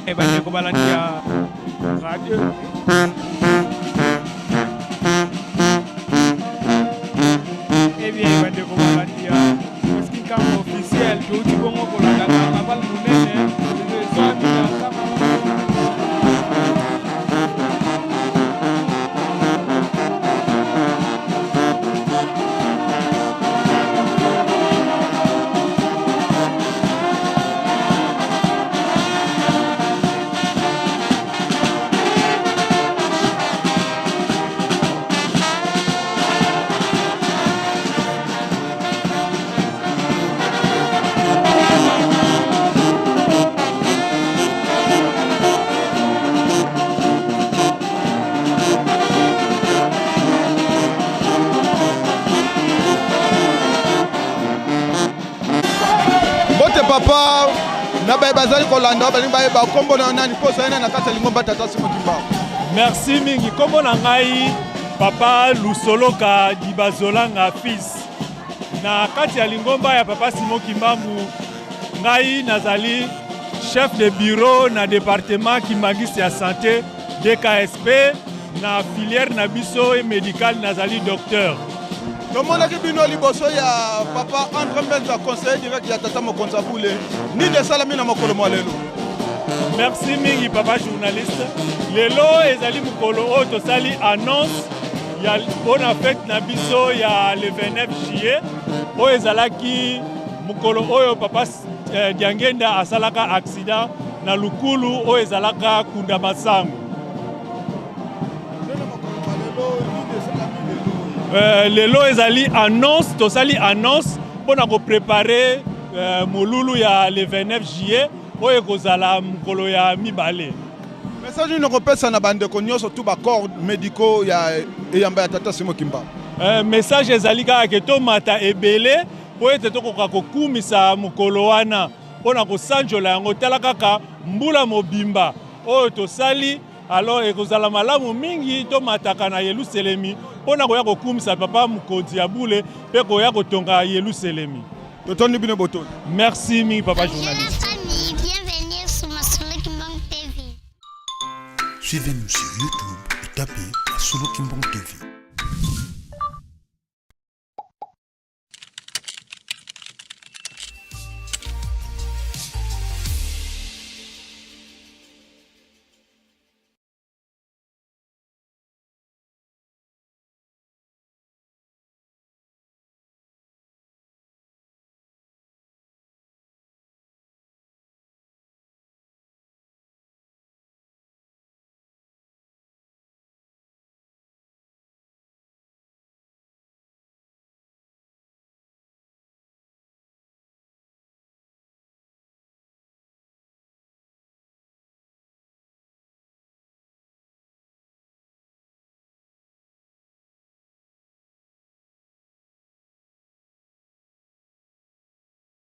Eh, bandeko balandi ya radio Eh bien, bandeko balandi ya Eski Nkambo officiel, touti bongo kolanda carnaval monene ezwami na kama Mbote papa na baye bazali kolanda balingi bayeba nkombo na yo nani mpo ozali nani na kati ya lingomba tata Simon Kimbangu. Merci mingi. Nkombo na ngai papa Lusoloka Dibazolanga fils. Na kati ya lingomba ya Papa Simon Kimbangu, ngai nazali chef de bureau na departement kimbangiste ya santé DKSP na filière na biso médicale nazali docteur. Tomonaki bino liboso ya papa Andre Mbenza, conseiller direct ya tata mokonzi ya bule. Nini esalami na mokolo mwa lelo? Merci mingi papa journaliste. Lelo ezali mokolo oyo tosali annonce ya mpona fete na biso ya le 29 juillet oyo ezalaki mokolo oyo papa eh, Diangenda asalaka accident na lukulu oyo ezalaka kunda masango. Euh, lelo ezali annonce, tosali annonce mpo na koprepare euh, molulu ya le 29 juillet oyo ekozala mokolo ya mibale. Message nini okopesa na bandeko nyonso tout ba corps médicaux ya eyamba ya tata Simo Kimbangu? Euh, message ezali kaka ke tomata ebele mpo ete tokoka kokumisa mokolo wana mpo na kosanjola yango. Tala kaka mbula mobimba oyo tosali, alors ekozala malamu mingi tomataka na Yelusalemi mpo na koya kokumisa papa mokonzi ya bule mpe koya kotonga Yelusalemi. Totondi bino botondi. Merci mingi papa journaliste. Famille, bienvenue sur Masolo Kimbangu TV. Suivez-nous sur YouTube et tapez Masolo Kimbangu TV.